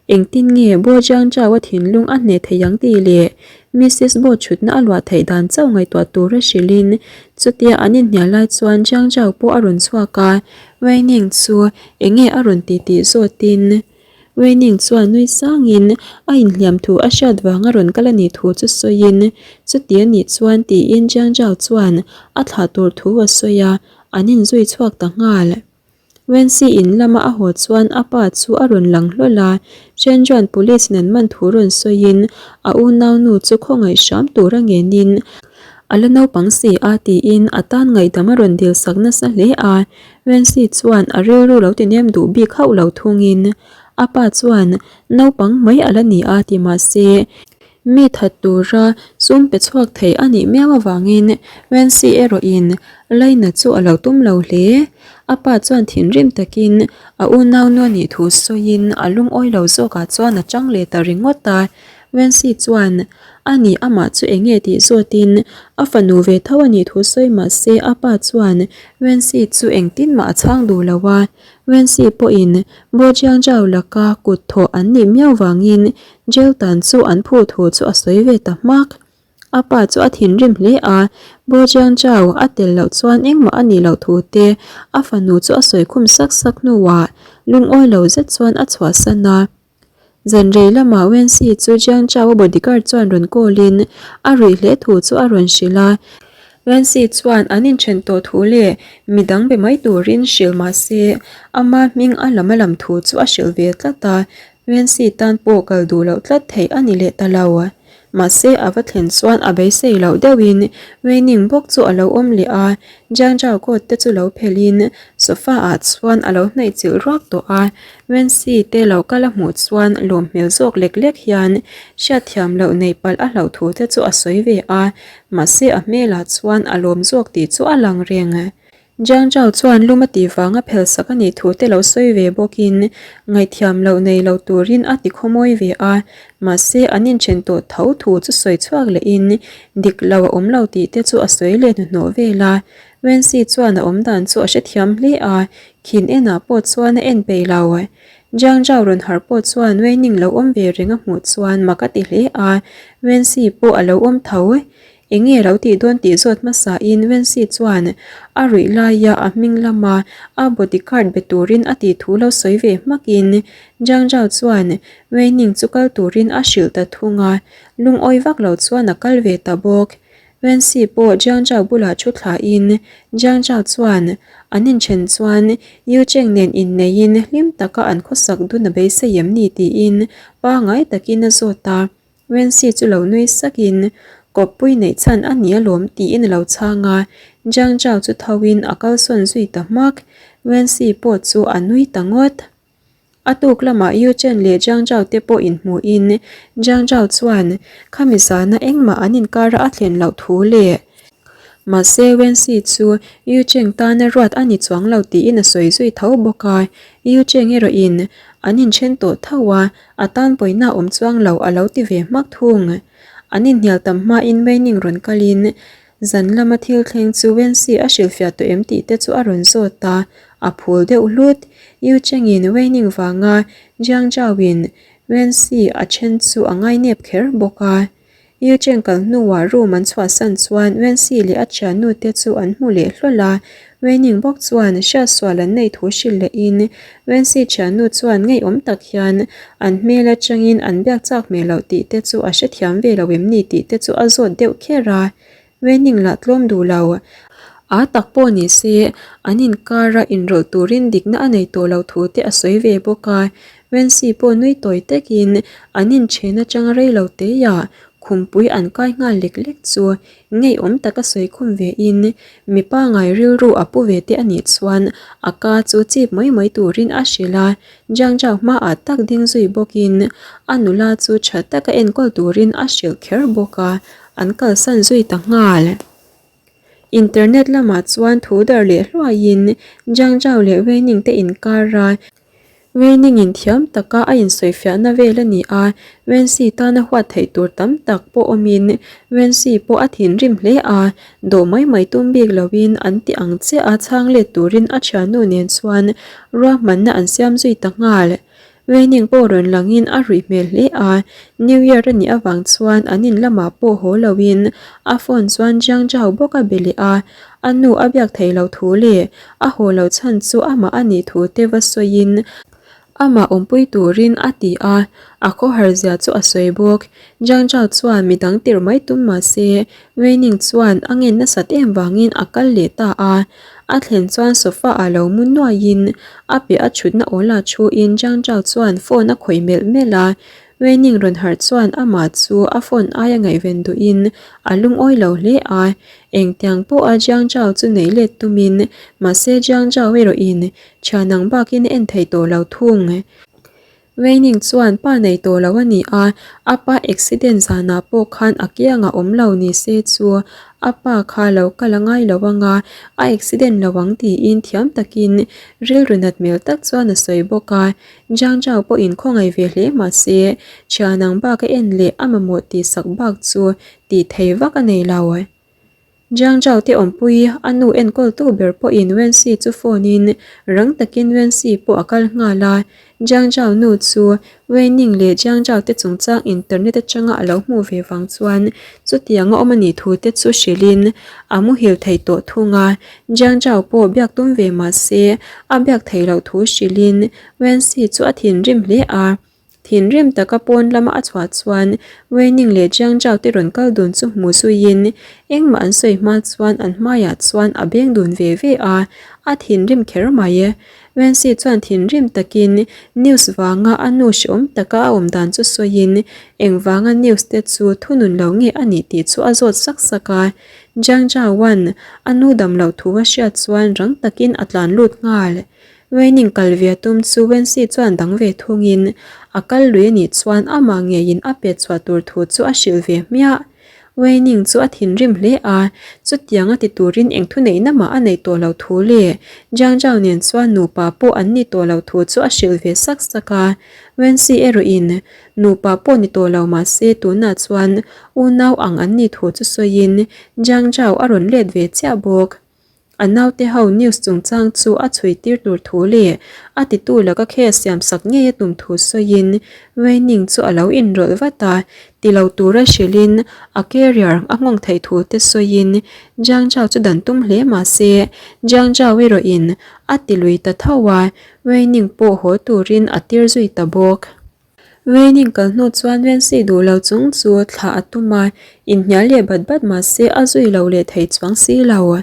Engtin nge Bo Jiang Chao a thinlung a hneh thei ang tih leh Missus Bo chhutna a luah theih dan chauh ngaihtuah tura hrilhin chutia an inhnial lai chuan Jiang Chao pawh a rawn chhuak a, Wei Ning chu enge a rawn ti tih zawtin Wei Ning chuan nui sangin a inhliam thu a hriat vanga rawn kal a nih thu chu sawiin chuti a nih chuan tiin Jiang Chao chuan a thlah tur thu a sawi a, an inzui chhuak ta nghal. Wensi in lama a haw chuan a pa chu a rawn lang hlawl a, Chen chuan police in an man thu rawn sawiin a unaunu chu khawngaih hram tur a ngenin a la naupang si a tiin a tan ngaihdam a rawn dil sak nasa hle a, Wensi chuan a rilru lo ti nem duh bik hauh lo thungin a pa chuan naupang mai a la ni a ti mahse Mi that tura sum pe chhuak thei a nih miau avangin Wensi erawhin Laina chu a lo tum lo hle. A pa chuan thinrim takin a unaunu a nih thu sawiin a lungawi lo zawkah chuan a chang leh ta ringawt a. Wensi chuan a ni amah chu eng nge tih zawtin a fanu ve tho a nih thu sawi mah se a pa chuan Wensi chu engtin mah a chhang duh lo a. Wensi pawhin Bo Jiang Zhao laka kut thawh an nih miau vangin Jail tan chu an phu thu chu a sawi ve ta hmak. A pa chu a thinrim hle a, Bo Jiang Chao a tel loh chuan engmah a nih loh thu te a fanu chu a sawi khum sak sak hnuah lungawi lo zet chuan a chhuahsan a. Zanrei lamah Wenxi chu Jiang Chao a bodyguard chuan rawn call in a ruih hle thu chu a rawn hrilh a. Wenxi chuan an inthen tawh thu leh midang be mai turin hrilh mah se ama hming a lam a lam thu chu a hrilh ve tlat a. Wenxi tan pawh kal duh loh tlat theih a ni leh ta lo. Mahse a va thlen chuan a beisei loh deuhin Weining bawk chu a lo awm leh a, Jiang Zhao coat te chu lo phelhin sofa ah chuan a lo hnaih chilh ruak tawh a. Wenxi te lo kal a hmuh chuan lawm hmel zawk lek lek hian hriatthiam loh neih palh a hlauh thu te chu a sawi ve a, mahse a hmelah chuan a lawm zawk tih chu a lang reng. Jiang Zhao chuan lum a tih vanga phel sak a nih thu te lo sawi ve bawkin ngaihthiam loh nei lo turin a ti khawmawi ve a, mahse an inthen tawh tho thu chu sawi chhuak lehin dik lo a awm lo tih te chu a sawi leh hnuhnawh vel a. Wenxi chuan a awm dan chu a hrethiam hle a, khin enah pawh chuan a en peih lo. Jiang Zhao rawn harh pawh chuan Weining lo awm ve reng a hmuh chuan mak a ti hle a, Wenxi pawh a lo awm tho. Enge lo tih dawn tih zawt hmasa in Wenxi chuan a ruih laia a hming lama a bodyguard be turin a tih thu lo sawi ve hmak in Jiang Zhao chuan Weining chu kal turin a hrilh ta thung a, lungawi vak lo chuan a kal ve ta bawk. Wenxi pawh Jiang Zhao bulah thu thla in Jiang Zhao chuan an inthen chuan Yu Cheng nen inneiin hlim taka an khawsak dun a beisei em ni tiin pangai takin a zawt a. Wenxi chu lo nui sakin, Kawppui neih chhan a ni alawm tiin a lo chhang a, Jiang Zhao chu thoin a kalsawn zui ta hmak. Wenxi pawh chu a nui ta ngawt. A tuk lamah Yu Chen leh Jiang Zhao te pawh inhmuhin Jiang Zhao chuan khami zana engmah an inkara a thlen loh thu leh mahse Wenxi chu Yu Cheng tana ruat a ni chuang lo tiin a sawi zui tho bawk a, Yu Cheng erawhin an inthen tawh tho a, A tan pawina awm chuang lo a lo ti ve hmak thung. An inhnial tam hmain Weining rawn kalin zan lama thil thleng chu Wenxi a hrilhfiah tawh em tih te chu a rawn zawt a, a phul deuh hlut. Yu Chengin Weining vanga Jiang Zhaoin Wenxi a then chu a ngainep kher bawk a. Yu Cheng kal hnuah room an chhuahsan chuan Wenxi leh a thiannu te chu an hmu leh hlawl a, Weining bawk chuan hriatsual an neih thu hrilh lehin Wenxi thiannu chuan ngeiawm tak hian an hmel atangin an biak chak hmel loh tih te chu a hrethiam ve lo em ni tih te chu a zawt deuh kher a, Weining lah tlawm duh lo. A tak pawh ni se, an inkara inrawlh turin dikna a nei tawh lo thu te a sawi ve bawk a. Wency pawh nui tawi takin an inchen atanga rei lo teiah khumpui an kai nghal lek lek chu ngeiawm taka sawi khum ve in mipa ngai rilru a pu ve te a nih chuan a ka chu chip mai mai turin a hrilh a. Jiang Zhao hmaah tak ding zui bawkin a nula chu tha taka enkawl turin a hrilh kher bawk a, an kalsan zui ta nghal. Internet lamah chuan thu darh leh hluaiin Jiang Zhao leh Wei Ning te inkar a, Wei Ning in thiam taka a insawifiahna vel a ni a, Wen Si tana huat theih tur tam tak pawh awmin Wen Si pawh a thinrim hle a, dawh mai mai tum bik loin an ti ang chiah a chhang let turin a thiannu nen chuan ruahmanna an siam zui ta nghal. Wening pawh rawn langin a ruih hmel hle a, New Year a nih avang chuan an in lamah pawh haw loin a phone chuan Jiang Zhao bawk a be leh a, a nu a biak theih loh thu leh a haw loh chhan chu amah a nih thu te va sawiin amah awmpui turin a ti a, a khawhar zia chu a sawi bawk. Jiang Zhao chuan midang tirh mai tum mah se Wening chuan a ngen nasat em vangin a kal leh ta a. A thlen chuan sofa ah lo mu nuaiin a piah a thutna awla thuin Zhang Zhao chuan phone a khawih melh melh a. Weining rawn harh chuan amah chu a phone aia ngaihven duhin a lungawi lo hle a. Engtiang pawha Zhang Zhao chu neih let tumin mahse Zhang Zhao erawhin thian ang bakin a en thei tawh lo thung. Weining chuan pa nei tawh lo a ni a, a pa accident zanah pawh khan a kiangah awm lo ni se chu a pa kha lo kal a ngai lo anga a accident lo ang tiin thiam takin rilru nat hmel tak chuan a sawi bawk a. Jiang Zhao pawhin khawngaih ve hle mah se thian ang bak a en leh a mamawh tihsak bak chu tih thei vak a nei lo. Jiang Zhao te awmpui a nu enkawltu ber pawhin Wenxi chu phone in rang takin Wenxi pawh a kal nghal a. Jiang Zhao nu chu Wei Ning leh Jiang Zhao te chungchang internet atanga a lo hmuh ve vang chuan chutianga awm a nih thu te chu hrilhin a muhil thei tawh thung a. Jiang Zhao pawh biak tum ve mah se a biak theih loh thu hrilhin Wenxi chu a thinrim hle a. Thinrim taka pawn lama a chhuah chuan Weining leh Jiang Zhao te rawn kal dun chu hmu zuiin engmah an sawi hma chuan an hmaiah chuan a beng dun ve ve a, a thinrim kher mai. Wenxi chuan thinrim takin news vanga a nu hreawm taka a awm dan chu sawiin engvanga news te chu thunun lo nge a nih tih chu a zawt sak sak a. Jiang Zhao-a'n a nu dam loh thu a hriat chuan rang takin a tlan lut nghal. Weining kal ve tum chu Wenxi chuan dang ve thungin a kal lui a nih chuan amah ngeiin a pet chhuah tur thu chu a hrilh ve hmiah. Weining chu a thinrim hle a, chutiang a ti turin eng thuneihna mah a neih tawh loh thu leh Jiang Zhao nen chuan nupa pawh an ni tawh loh thu chu a hrilh ve sak sak a. Wenxi erawhin nupa pawh ni tawh lo mah se tunah chuan unau ang an nih thu chu sawiin Jiang Zhao a rawn let ve chiah bawk. A naute ho news chungchang chu a chhui tir tur thu leh a titu laka case siam sak ngei a tum thu sawiin Weining chu a lo inrawlh vat a, ti lo tura hrilhin a carrier a nghawng theih thu te sawiin Jiang Zhao chu dan tum hle mah se Jiang Zhao erawhin a ti lui ta tho a, Weining pawh haw turin a tir zui ta bawk. Weining kal hnu chuan Wenxi duh lo chung chu thlah a tum a, inhnial leh bat bat mah se a zui lo leh thei chuang si lo.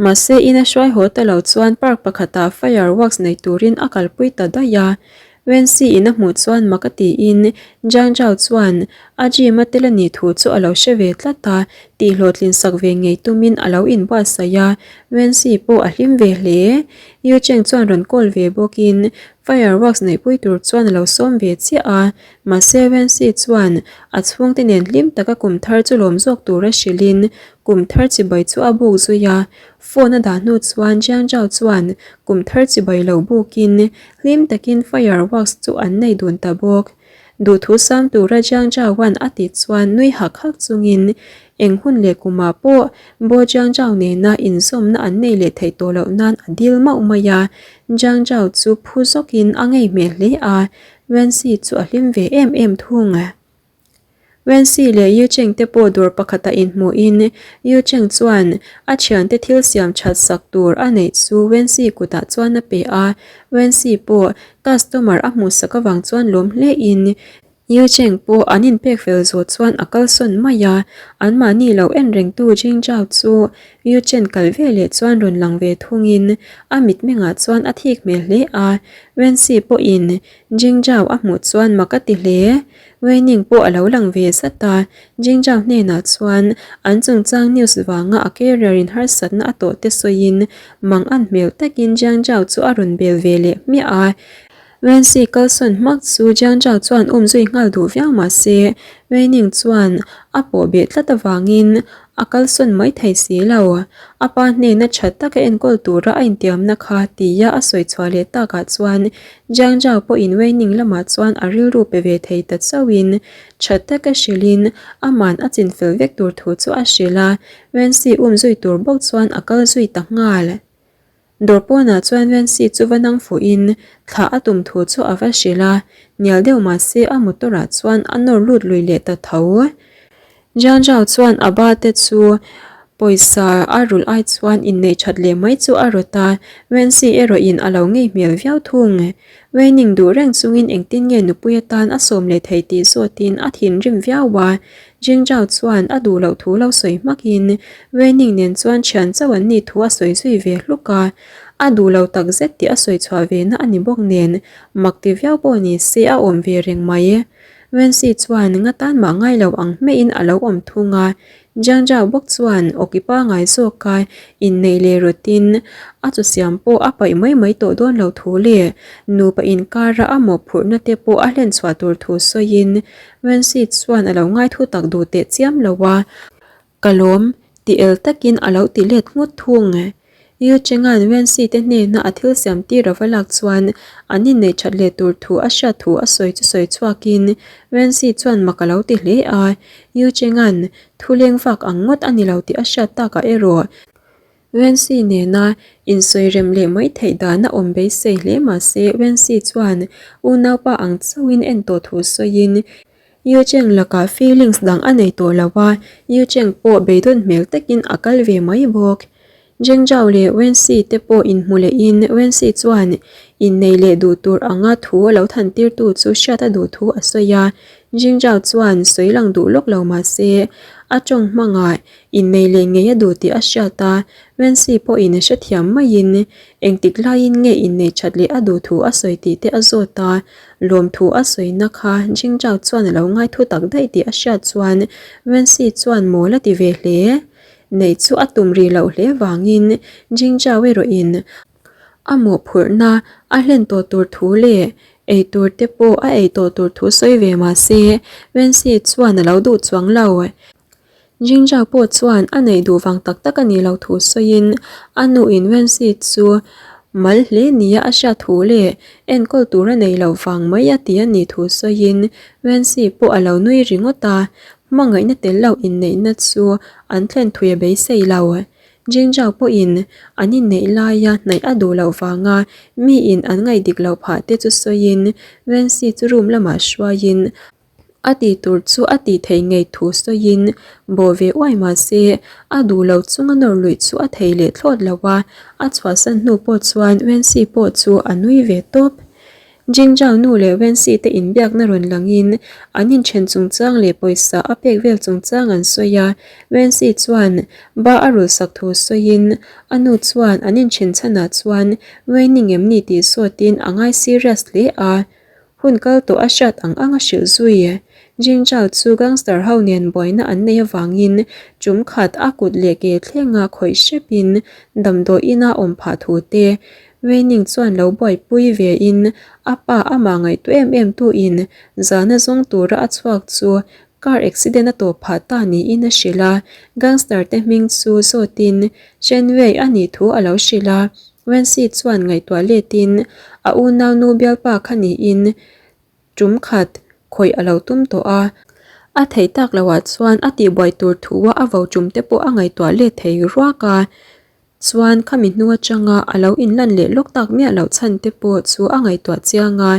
Mahse in a hruai haw ta lo chuan park pakhatah fireworks nei turin a kalpui ta daih a. Wenxi in a hmuh chuan mak a tiin Jiang Zhao chuan a gym a tel a nih thu chu a lo hre ve tlat a, tihhlawhtlin sak ve ngei tumin a lo inbuatsaih a, Wenxi pawh a hlim ve hle. Yu Cheng chuan rawn call ve bawkin Fireworks neihpui tur chuan a lo sawm ve chiah a, mahse Wenxi chuan a chhungte nen hlim taka kum thar chu lawm zawk tura hrilhin kum thar chibai chu a buk zui a. Phone a dah hnu chuan Jiang Zhao chuan kum thar chibai lo bukin hlim takin fireworks chu an nei dun ta bawk. Duhthu sang tura Jiang Zhaoan a tih chuan nui hak hak chungin eng hun leh kumah pawh Bo Jiang Zhao nena inzawmna an nei leh theih tawh loh nan a dil mauh mai a. Jiang Zhao chu phu zawkin a ngei hmel hle a, Wenxi chu a hlim ve em em thung. Wenxi leh Yu Cheng te pawh dawr pakhatah inhmuhin Yu Cheng chuan a thiante thil siam that sak tur a neih chu Wenxi kutah chuan a pe a, Wenxi pawh customer a hmuhsak avang chuan lawm hle in. Yu Cheng pawh an inpek fel zawh chuan a kalsawn mai a, anmahni lo en rengtu Jing Zhao chu Yu Chen kal veleh chuan rawn lang ve thungin a mitmengah chuan a thik hmel hle a, Wen Si pawhin Jing Zhao a hmuh chuan mak a ti hle. Wei Ning pawh a lo lang ve zat a, Jing Zhao hnenah chuan an chungchang news vanga a carrier in harsatna a tawh te sawiin mang an hmel takin Jiang Zhao chu a rawn bel ve leh hmiah a. Wenxi kalsawn hmak chu Jiang Zhao chuan um zui nghal duh viau mah se, Wei Ning chuan a pawh beh tlat avangin a kalsawn mai thei si lo. A pa hnena tha taka enkawl tura a intiamna kha tia a sawi chhuah leh takah chuan Jiang Zhao pawhin Wei Ning lamah chuan a rilru pe ve thei ta chauhin tha taka hrilhin aman a chinfel vek tur thu chu a hrilh a, Wenxi um zui tur bawk chuan a kal zui ta nghal. Dawr pawnah chuan Wenxi chu va nang fuhin thlah a tum thu chu a va hrilh a, hnial deuh mah se a motor ah chuan a nawr lut lui leh ta tho. Jiang Zhao chuan a ba te chu pawisa a rulh ai chuan inneih that leh mai chu a rawt a, Wenxi erawh in a lo ngei hmel viau thung. Weining duh reng chungin engtin nge nupui atan a sawm leh thei tih zawtin a thinrim viau a, Jing Zhao chuan a duh loh thu lo sawi hmakin Weining nen chuan thian chauh an nih thu a sawi zui ve hluk a. A duh lo tak zet tih a sawi chhuah ve na a ni bawk nen mak ti viau pawh ni se a awm ve reng mai. Wenxi chuan nga tan mah ngai lo ang hmeiin a lo awm thung a, Jiang Zhao bawk chuan awki pangai zawka inneih leh rawtin a chu siam pawh a paih mai mai tawh dawn lo thu leh nupa inkara a mawhphurhna te pawh a hlen chhuah tur thu sawiin Wenxi chuan a lo ngai thu tak duh teh chiam lo a, Ka lawm, ti el takin a lo ti let nghut thung. Yu Chenga'n Wenxi te hnena a thil siam tir a va lak chuan an inneih that leh tur thu a hriat thu a sawi chu sawi chhuakin Wenxi chuan mak a lo ti hle a, Yu Chenga'n thu leng vak ang ngawt a ni lo tih a hriat takah erawh Wenxi nena insawi rem leh mai theih dan a awm beisei hle mah se Wenxi chuan unaupa ang chauhin en tawh thu sawiin Yu Cheng lakah feelings dang a nei tawh lo a, Yu Cheng pawh beidawn hmel takin a kal ve mai bawk. Zheng Zhao leh Wen Xi te pawh inhmu lehin Wen Xi chuan innei leh duh tur anga thu a lo than tirtu chu hriat a duh thu a sawi a. Zheng Zhao chuan sawi lang duh lawk lo mah se a tawng hmangah innei leh ngei a duh tih a hriat a, Wen Xi pawhin hrethiam maiin engtik laiin nge inneih that leh a duh thu a sawi tih te a zawt a. Lawmthu a sawina kha Jing Zhao chuan a lo ngai thu tak daih tih a hriat chuan Wen Xi chuan mawl a ti ve hle. Neih chu a tum rih loh hle vangin Jing Zhao erawhin a mawhphurhna a hlen tawh tur thu leh ei tur te pawh a ei tawh tur thu sawi ve mah se Wen Xi chuan a lo duh chuang lo. Jing Zhao pawh chuan a neih duh vang tak tak a nih loh thu sawiin a nuin Wen Xi chu mal hle nia a hriat thu leh enkawl tur a neih loh vang mai a ti a nih thu sawiin Wen Xi pawh a lo nui ringawt a, hmangaihna tel lo inneihna chu an thlen thui a beisei lo. Jing Zhao pawhin an inneih laia hnaih a duh loh vanga miin an ngaih dik loh phah te chu sawiin Wen Xi chu room lamah hruaiin A tih tur chu a tih theih ngei thu sawiin bawh ve uai mah se a duh lo chunga nawr luih chu a thei leh thlawt lo a, a chhuahsan hnu pawh chuan Wenxi pawh chu a nui ve tawp. Jingzhao nu leh Wenxi te inbiakna rawn langin an inthen chungchang leh pawisa a pek vel chungchang an sawi a, Wenxi chuan ba a rulsak thu sawiin a nu chuan an inthen chhanah chuan Weining em ni tih sawtin a ngai serious hle a, Hun kal tawh a hriat ang ang a hrilh zui. Jing Zhao chu gangster ho nen buaina an neih avangin tum khat a kut leh ke thlenga khawih hrepin damdawi ina awm phah thu te Wei Ning chuan lo buaipui ve in a pa amah ngaihtuah em em tu in zana zawng tura a chhuak chu car accident a tawp phah ta niin a hrilh a, gangster te hming chu zawtin Chen Wei a nih thu a lo hrilh a. Wenxi chuan ngaihtuah letin a unaunu bialpa kha niin tum khat khawih a lo tum tawh a. A theih tak loah chuan a tihbuai tur thua a vo tum te pawh a ngaihtuah let thei ruak a. Chuan khami hnu atanga a lo inlan leh lawk tak miah loh chhan te pawh chu a ngaihtuah chiang a.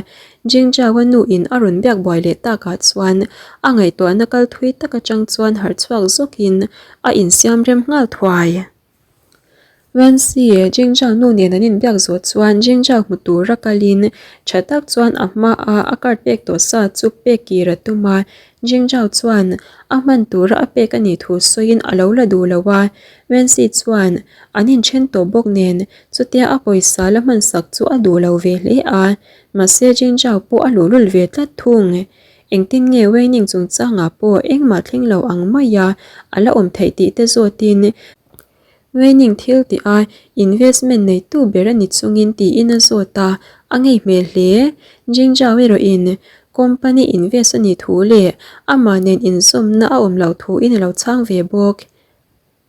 Jingzhao-a nuin a rawn biak buai leh takah chuan a ngaihtuahna kal thui tak atang chuan harh chhuak zawkin a insiam rem nghal thuai. Wenxi Jingzhao nu nen an inbiak zawh chuan Jingzhao hmu tura kalin tha tak chuan a hmaa a card pek tawh sa chu pek kir a tum a. Jingzhao chuan a hman tura a pek a nih thu sawiin a lo la duh lo a. Wenxi chuan an inthen tawh bawk nen chutia a pawisa la hmansak chu a duh lo ve hle a. Mahse Jingzhao pawh a luhlul ve tlat thung. Engtin nge Weining chungchangah pawh engmah thleng lo ang maia a la awm theih tih te zawtin Weining thil tih a investment neitu ber a ni chungin tiin a zawt a, a ngei hmel hle. Jingzhao erawhin company invest a nih thu leh amah nen inzawmna a awm loh thuin a lo chhang ve bawk.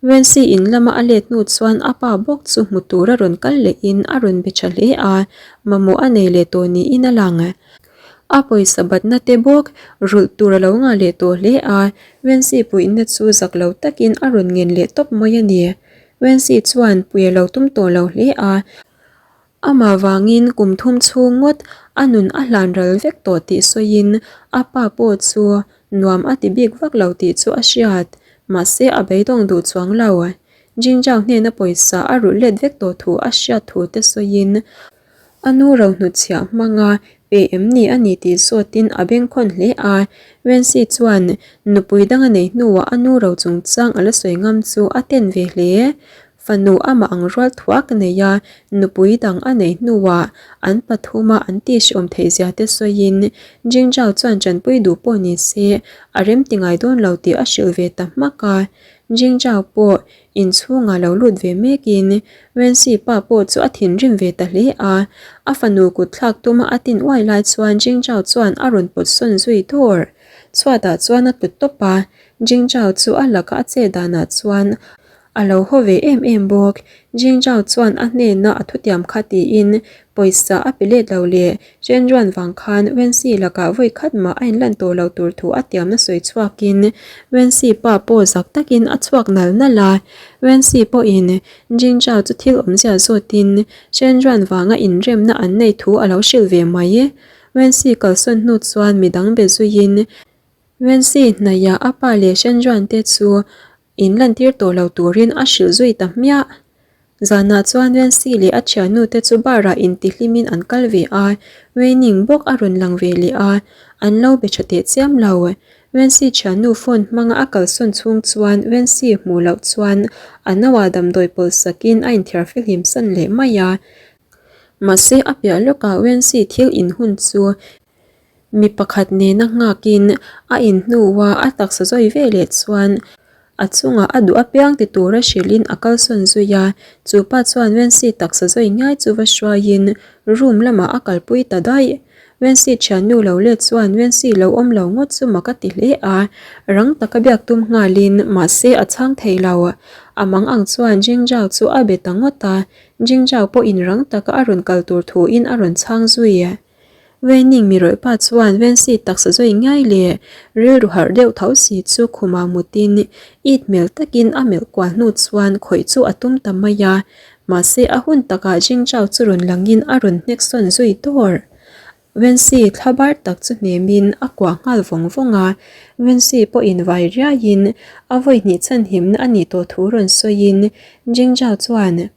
Wensi in lama a let hnu chuan a pa bawk chu hmu tura rawn kal lehin a rawn be tha hle a, mamawh a nei leh tawh niin a lang. A pawisa batna te bawk rulh tur a lo ngah leh tawh hle a, Wensi puihna chu zak lo takin a rawn ngen leh tawp mai a ni. Wensi chuan pui a lo tum tawh lo hle a, amah vangin kum thum chhung ngawt a nun a hlan ral vek tawh tih sawiin a pa pawh chu nuam a ti bik vak lo tih chu a hriat, mahse a beidawng duh chuang lo. Jingjao hnena pawisa a rulh let vek tawh thu a hriat thu te sawiin a nu ro hnutchhiah hmanga pe em ni a ni tih zawtin a bengkhawn hle a. Wenxi chuan nupui dang a nei hnuah a nu ro chungchang a la sawi ngam chu a ten ve hle. Fanu amah ang rual thuak a nei a, nupui dang a nei hnuah an pathuma an tihhriawm theih zia te sawiin Jingzhao chuan tanpui duh pawh ni se a rem ti ngai dawn lo tih a hrilh ve ta hmak a. Jingzhao pawh inchhungah lo lut ve mekin Wenxi pa pawh chu a thinrim ve ta hle a, a fanu kut thlak tuma a tin uai lai chuan Jingzhao chuan a rawn pawt sawn zui dawr. Chhuatah chuan a tlu tawp a, Jingzhao chu a laka a che danah chuan A lo haw ve em em bawk. Jingzhao chuan a hnena a thutiam kha tiin pawisa a pe let lo leh Chenruan vang khan Wenxi lakah vawi khat mah a inlan tawh lo tur thu a tiamna sawi chhuakin Wenxi pa pawh zak takin a chhuak nal nal a. Wenxi pawhin Jingzhao chu thil awmzia zawtin Chenruan vanga inremna an nei thu a lo hrilh ve mai. Wenxi kalsawn hnu chuan midang be zuiin Wenxi hnaihah a pa leh Chenruan te chu In lantir tawh lo turin a hrilh zui ta hmiah. Zanah chuan Wenxi leh a thiannu te chu bar ah intihlimin an kal ve a, Weining bawk a rawn lang ve leh a, an lo be tha teh chiam lo. Wenxi thiannu phone hmanga a kalsawn chhung chuan Wenxi hmuh loh chuan a nauah damdawi pawlh sakin a inthiar fihlim san leh mai a. Mahse a piah lawkah Wenxi thil inhun chu Mi pakhat nena nghakin a inhnuha a taksa zawi ve leh chuan a chungah a duh apiang ti tura hrilhin a kalsawn zui a, chu pa chuan Wenxi taksa zawi ngai chu va hruaiin room lamah a kalpui ta daih. Wenxi thiannu lo let chuan Wenxi lo awm lo ngawt chu mak a ti hle a, rang taka biak tum nghalin mahse a chhang thei lo. A mang ang chuan Jingzhao chu a be ta ngawt a, Jingzhao pawhin rang taka a rawn kal tur thuin a rawn chhang zui. Weining mi rawih pa chuan Wenxi taksa zawi ngiai leh rilru harh deuh tho si chu khumah mutin it hmel takin a melh kual hnu chuan khawih chu a tum ta mai a, mahse a hun takah Jingzhao chu rawn langin a rawn hnek sawn zui dawr. Wenxi thla bar tak chu hnemin a kuah nghal vawng vawng a, Wenxi pawhin vai riaiin a vawi hnih chhanhimna a nih tawh thu rawn sawiin Jingzhao chuan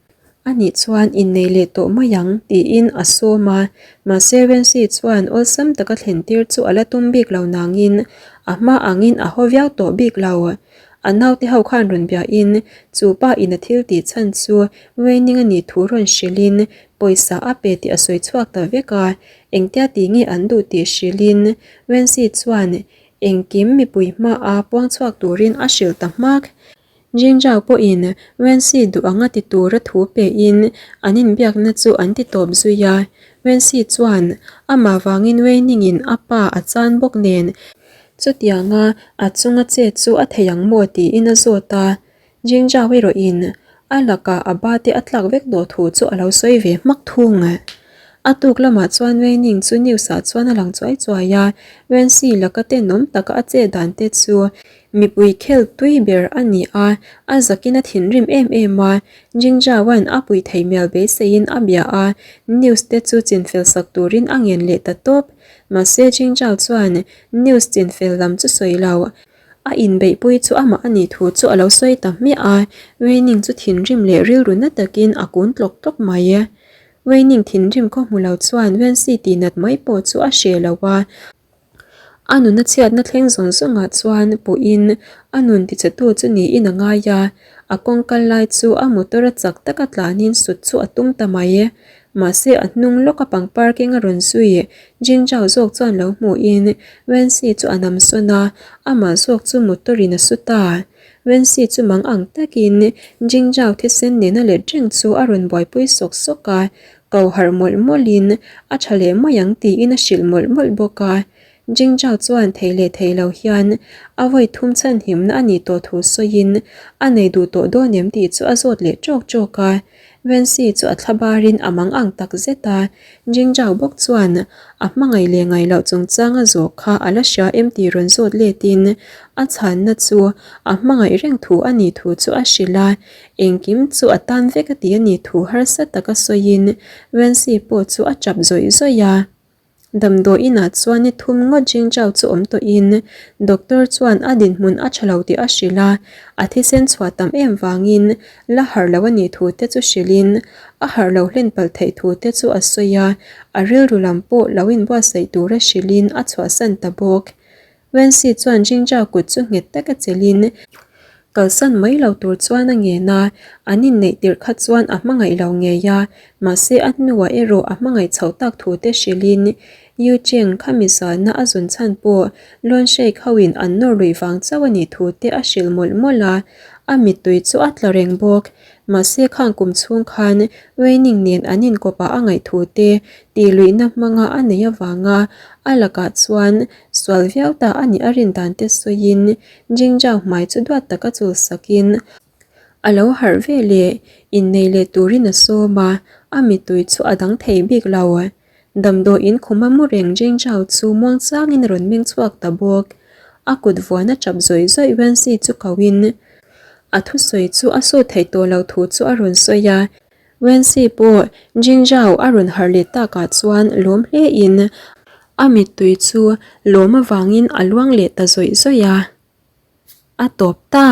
A nih chuan innei leh tawh mai ang, tiin a sawm a. Mahse Wenxi chuan awlsam taka thlen tir chu a la tum bik lo nangin a hma angin a haw viau tawh bik lo. A naute ho khan rawn biahin chu pa in a thil tih chhan chu Weining a nih thu rawn hrilhin pawisa a pe tih a sawi chhuak ta vek a. Engtia tih nge an duh tih hrilhin Wenxi chuan engkim mipui hmaah puang chhuak turin a hrilh ta hmak. Jingjao pawhin Wenxi duh anga ti tura thu pein an inbiakna chu an ti tawp zui a. Wenxi chuan amah vangin Weiningin a pa a chan bawk nen chutianga a chunga chet chu a thei ang maw tiin a zawt a. Jingjao erawhin a lakah a ba te a tlak vek tawh thu chu a lo sawi ve hmak thung. A tuk lamah chuan Weining chu news ah chuan a lang chuai chuai a, Wenxi laka tenawm taka a chet dan te chu Mipui khel tui ber a ni a, a zakin a thinrim em em a, Jingzhaoan a pui thei mial beiseiin a bia a, news te chu chinfel sak turin a ngen leh ta tawp. Mahse Jingzhao chuan news chinfel lam chu sawi lo. A inbeihpui chu amah a nih thu chu a lo sawi ta hmiah a, Weining chu thinrim leh rilru na takin a kun tlawk tlawk mai. Weining thinrim khaw hmu lo chuan Wensi tihnat mai pawh chu a hreh lo a, a nuna chhiatna thleng zawng zawngah chuan puhin a nun tichhetu chu niin a ngai a, a kawng kal lai chu a motor a chak taka tlanin sut chu a tum ta mai. Mahse a hnung lawka pangpar keng a rawn zui Jinjao zawk chuan lo hmuhin Wensi chu a nam sawn a, amah zawk chu motor in a su ta. Wensi chu mang ang takin Jinjao thisen nena let reng chu a rawn buaipui sawk sawk a, ko harh mawlh mawlhin a tha leh mai ang tiin a hrilh mawlh mawlh bawk a. Jinjao chuan thei leh thei lo hian a vawi thum chhanhimna a nih tawh thu sawiin a nei duh tawh dawn em tih chu a zawt leh ṭawk ṭawk a. Wensi chu a thla barin a mang ang tak zet a, Jingjao bawk chuan a hmangaih leh ngaih loh chungchang a zawh kha a la hria em tih rawn zawt letin a chhanna chu a hmangaih reng thu a nih thu chu a hrilh a, engkim chu a tan vek a ti a nih thu harsa taka sawiin Wensi pawh chu a tap zawih zawih a. Damdawi inah chuan ni thum ngawt Jingzhao chu awm tawhin doctor chuan a dinhmun a tha lo tih a hrilh a, a thisen chhuah tam em vangin la harh lo a nih thu te chu hrilhin a harh lo hlen palh theih thu te chu a sawi a, a rilru lam pawh lo inbuatsaih tura hrilhin a chhuahsan ta bawk. Wensi chuan Jingzhao kut chu nghet taka chelhin kalsan mai lo tur chuan a ngen a, an inneih tirh kha chuan a hmangaih lo ngei a, mahse a hnuah erawh a hmangaih chhoh tak thu te hrilhin Yu Cheng kha mi zalna a zun chhan pawh Luan Sheikh hoin an nawr luih vang chauh a nih thu te a hrilh mawlh mawlh a, a mittui chu a tla reng bawk. Mahse khang kum chhung khan Weining nen an inkawpah a ngaih thu te tih luihna hmanga a neih avanga a lakah chuan Sual viau ta a nih a rin dan te sawiin Jingjao hmai chu duat taka chul sakin a lo harh ve leh innei leh turin a sawm a, a mittui chu a dang thei bik lo. Damdawiin khuma mu reng Jingjao chu muangchangin a rawn meng chhuak ta bawk. A kut vuan a chap zawih zawih Wenxi chu koin a thusawi chu a sut theih tawh lo thu chu a rawn sawi a. Wenxi pawh Jingjao a rawn harh leh takah chuan lawm hle in a mittui chu lawm avangin a luang leh ta zawih zawih a, a tawp ta.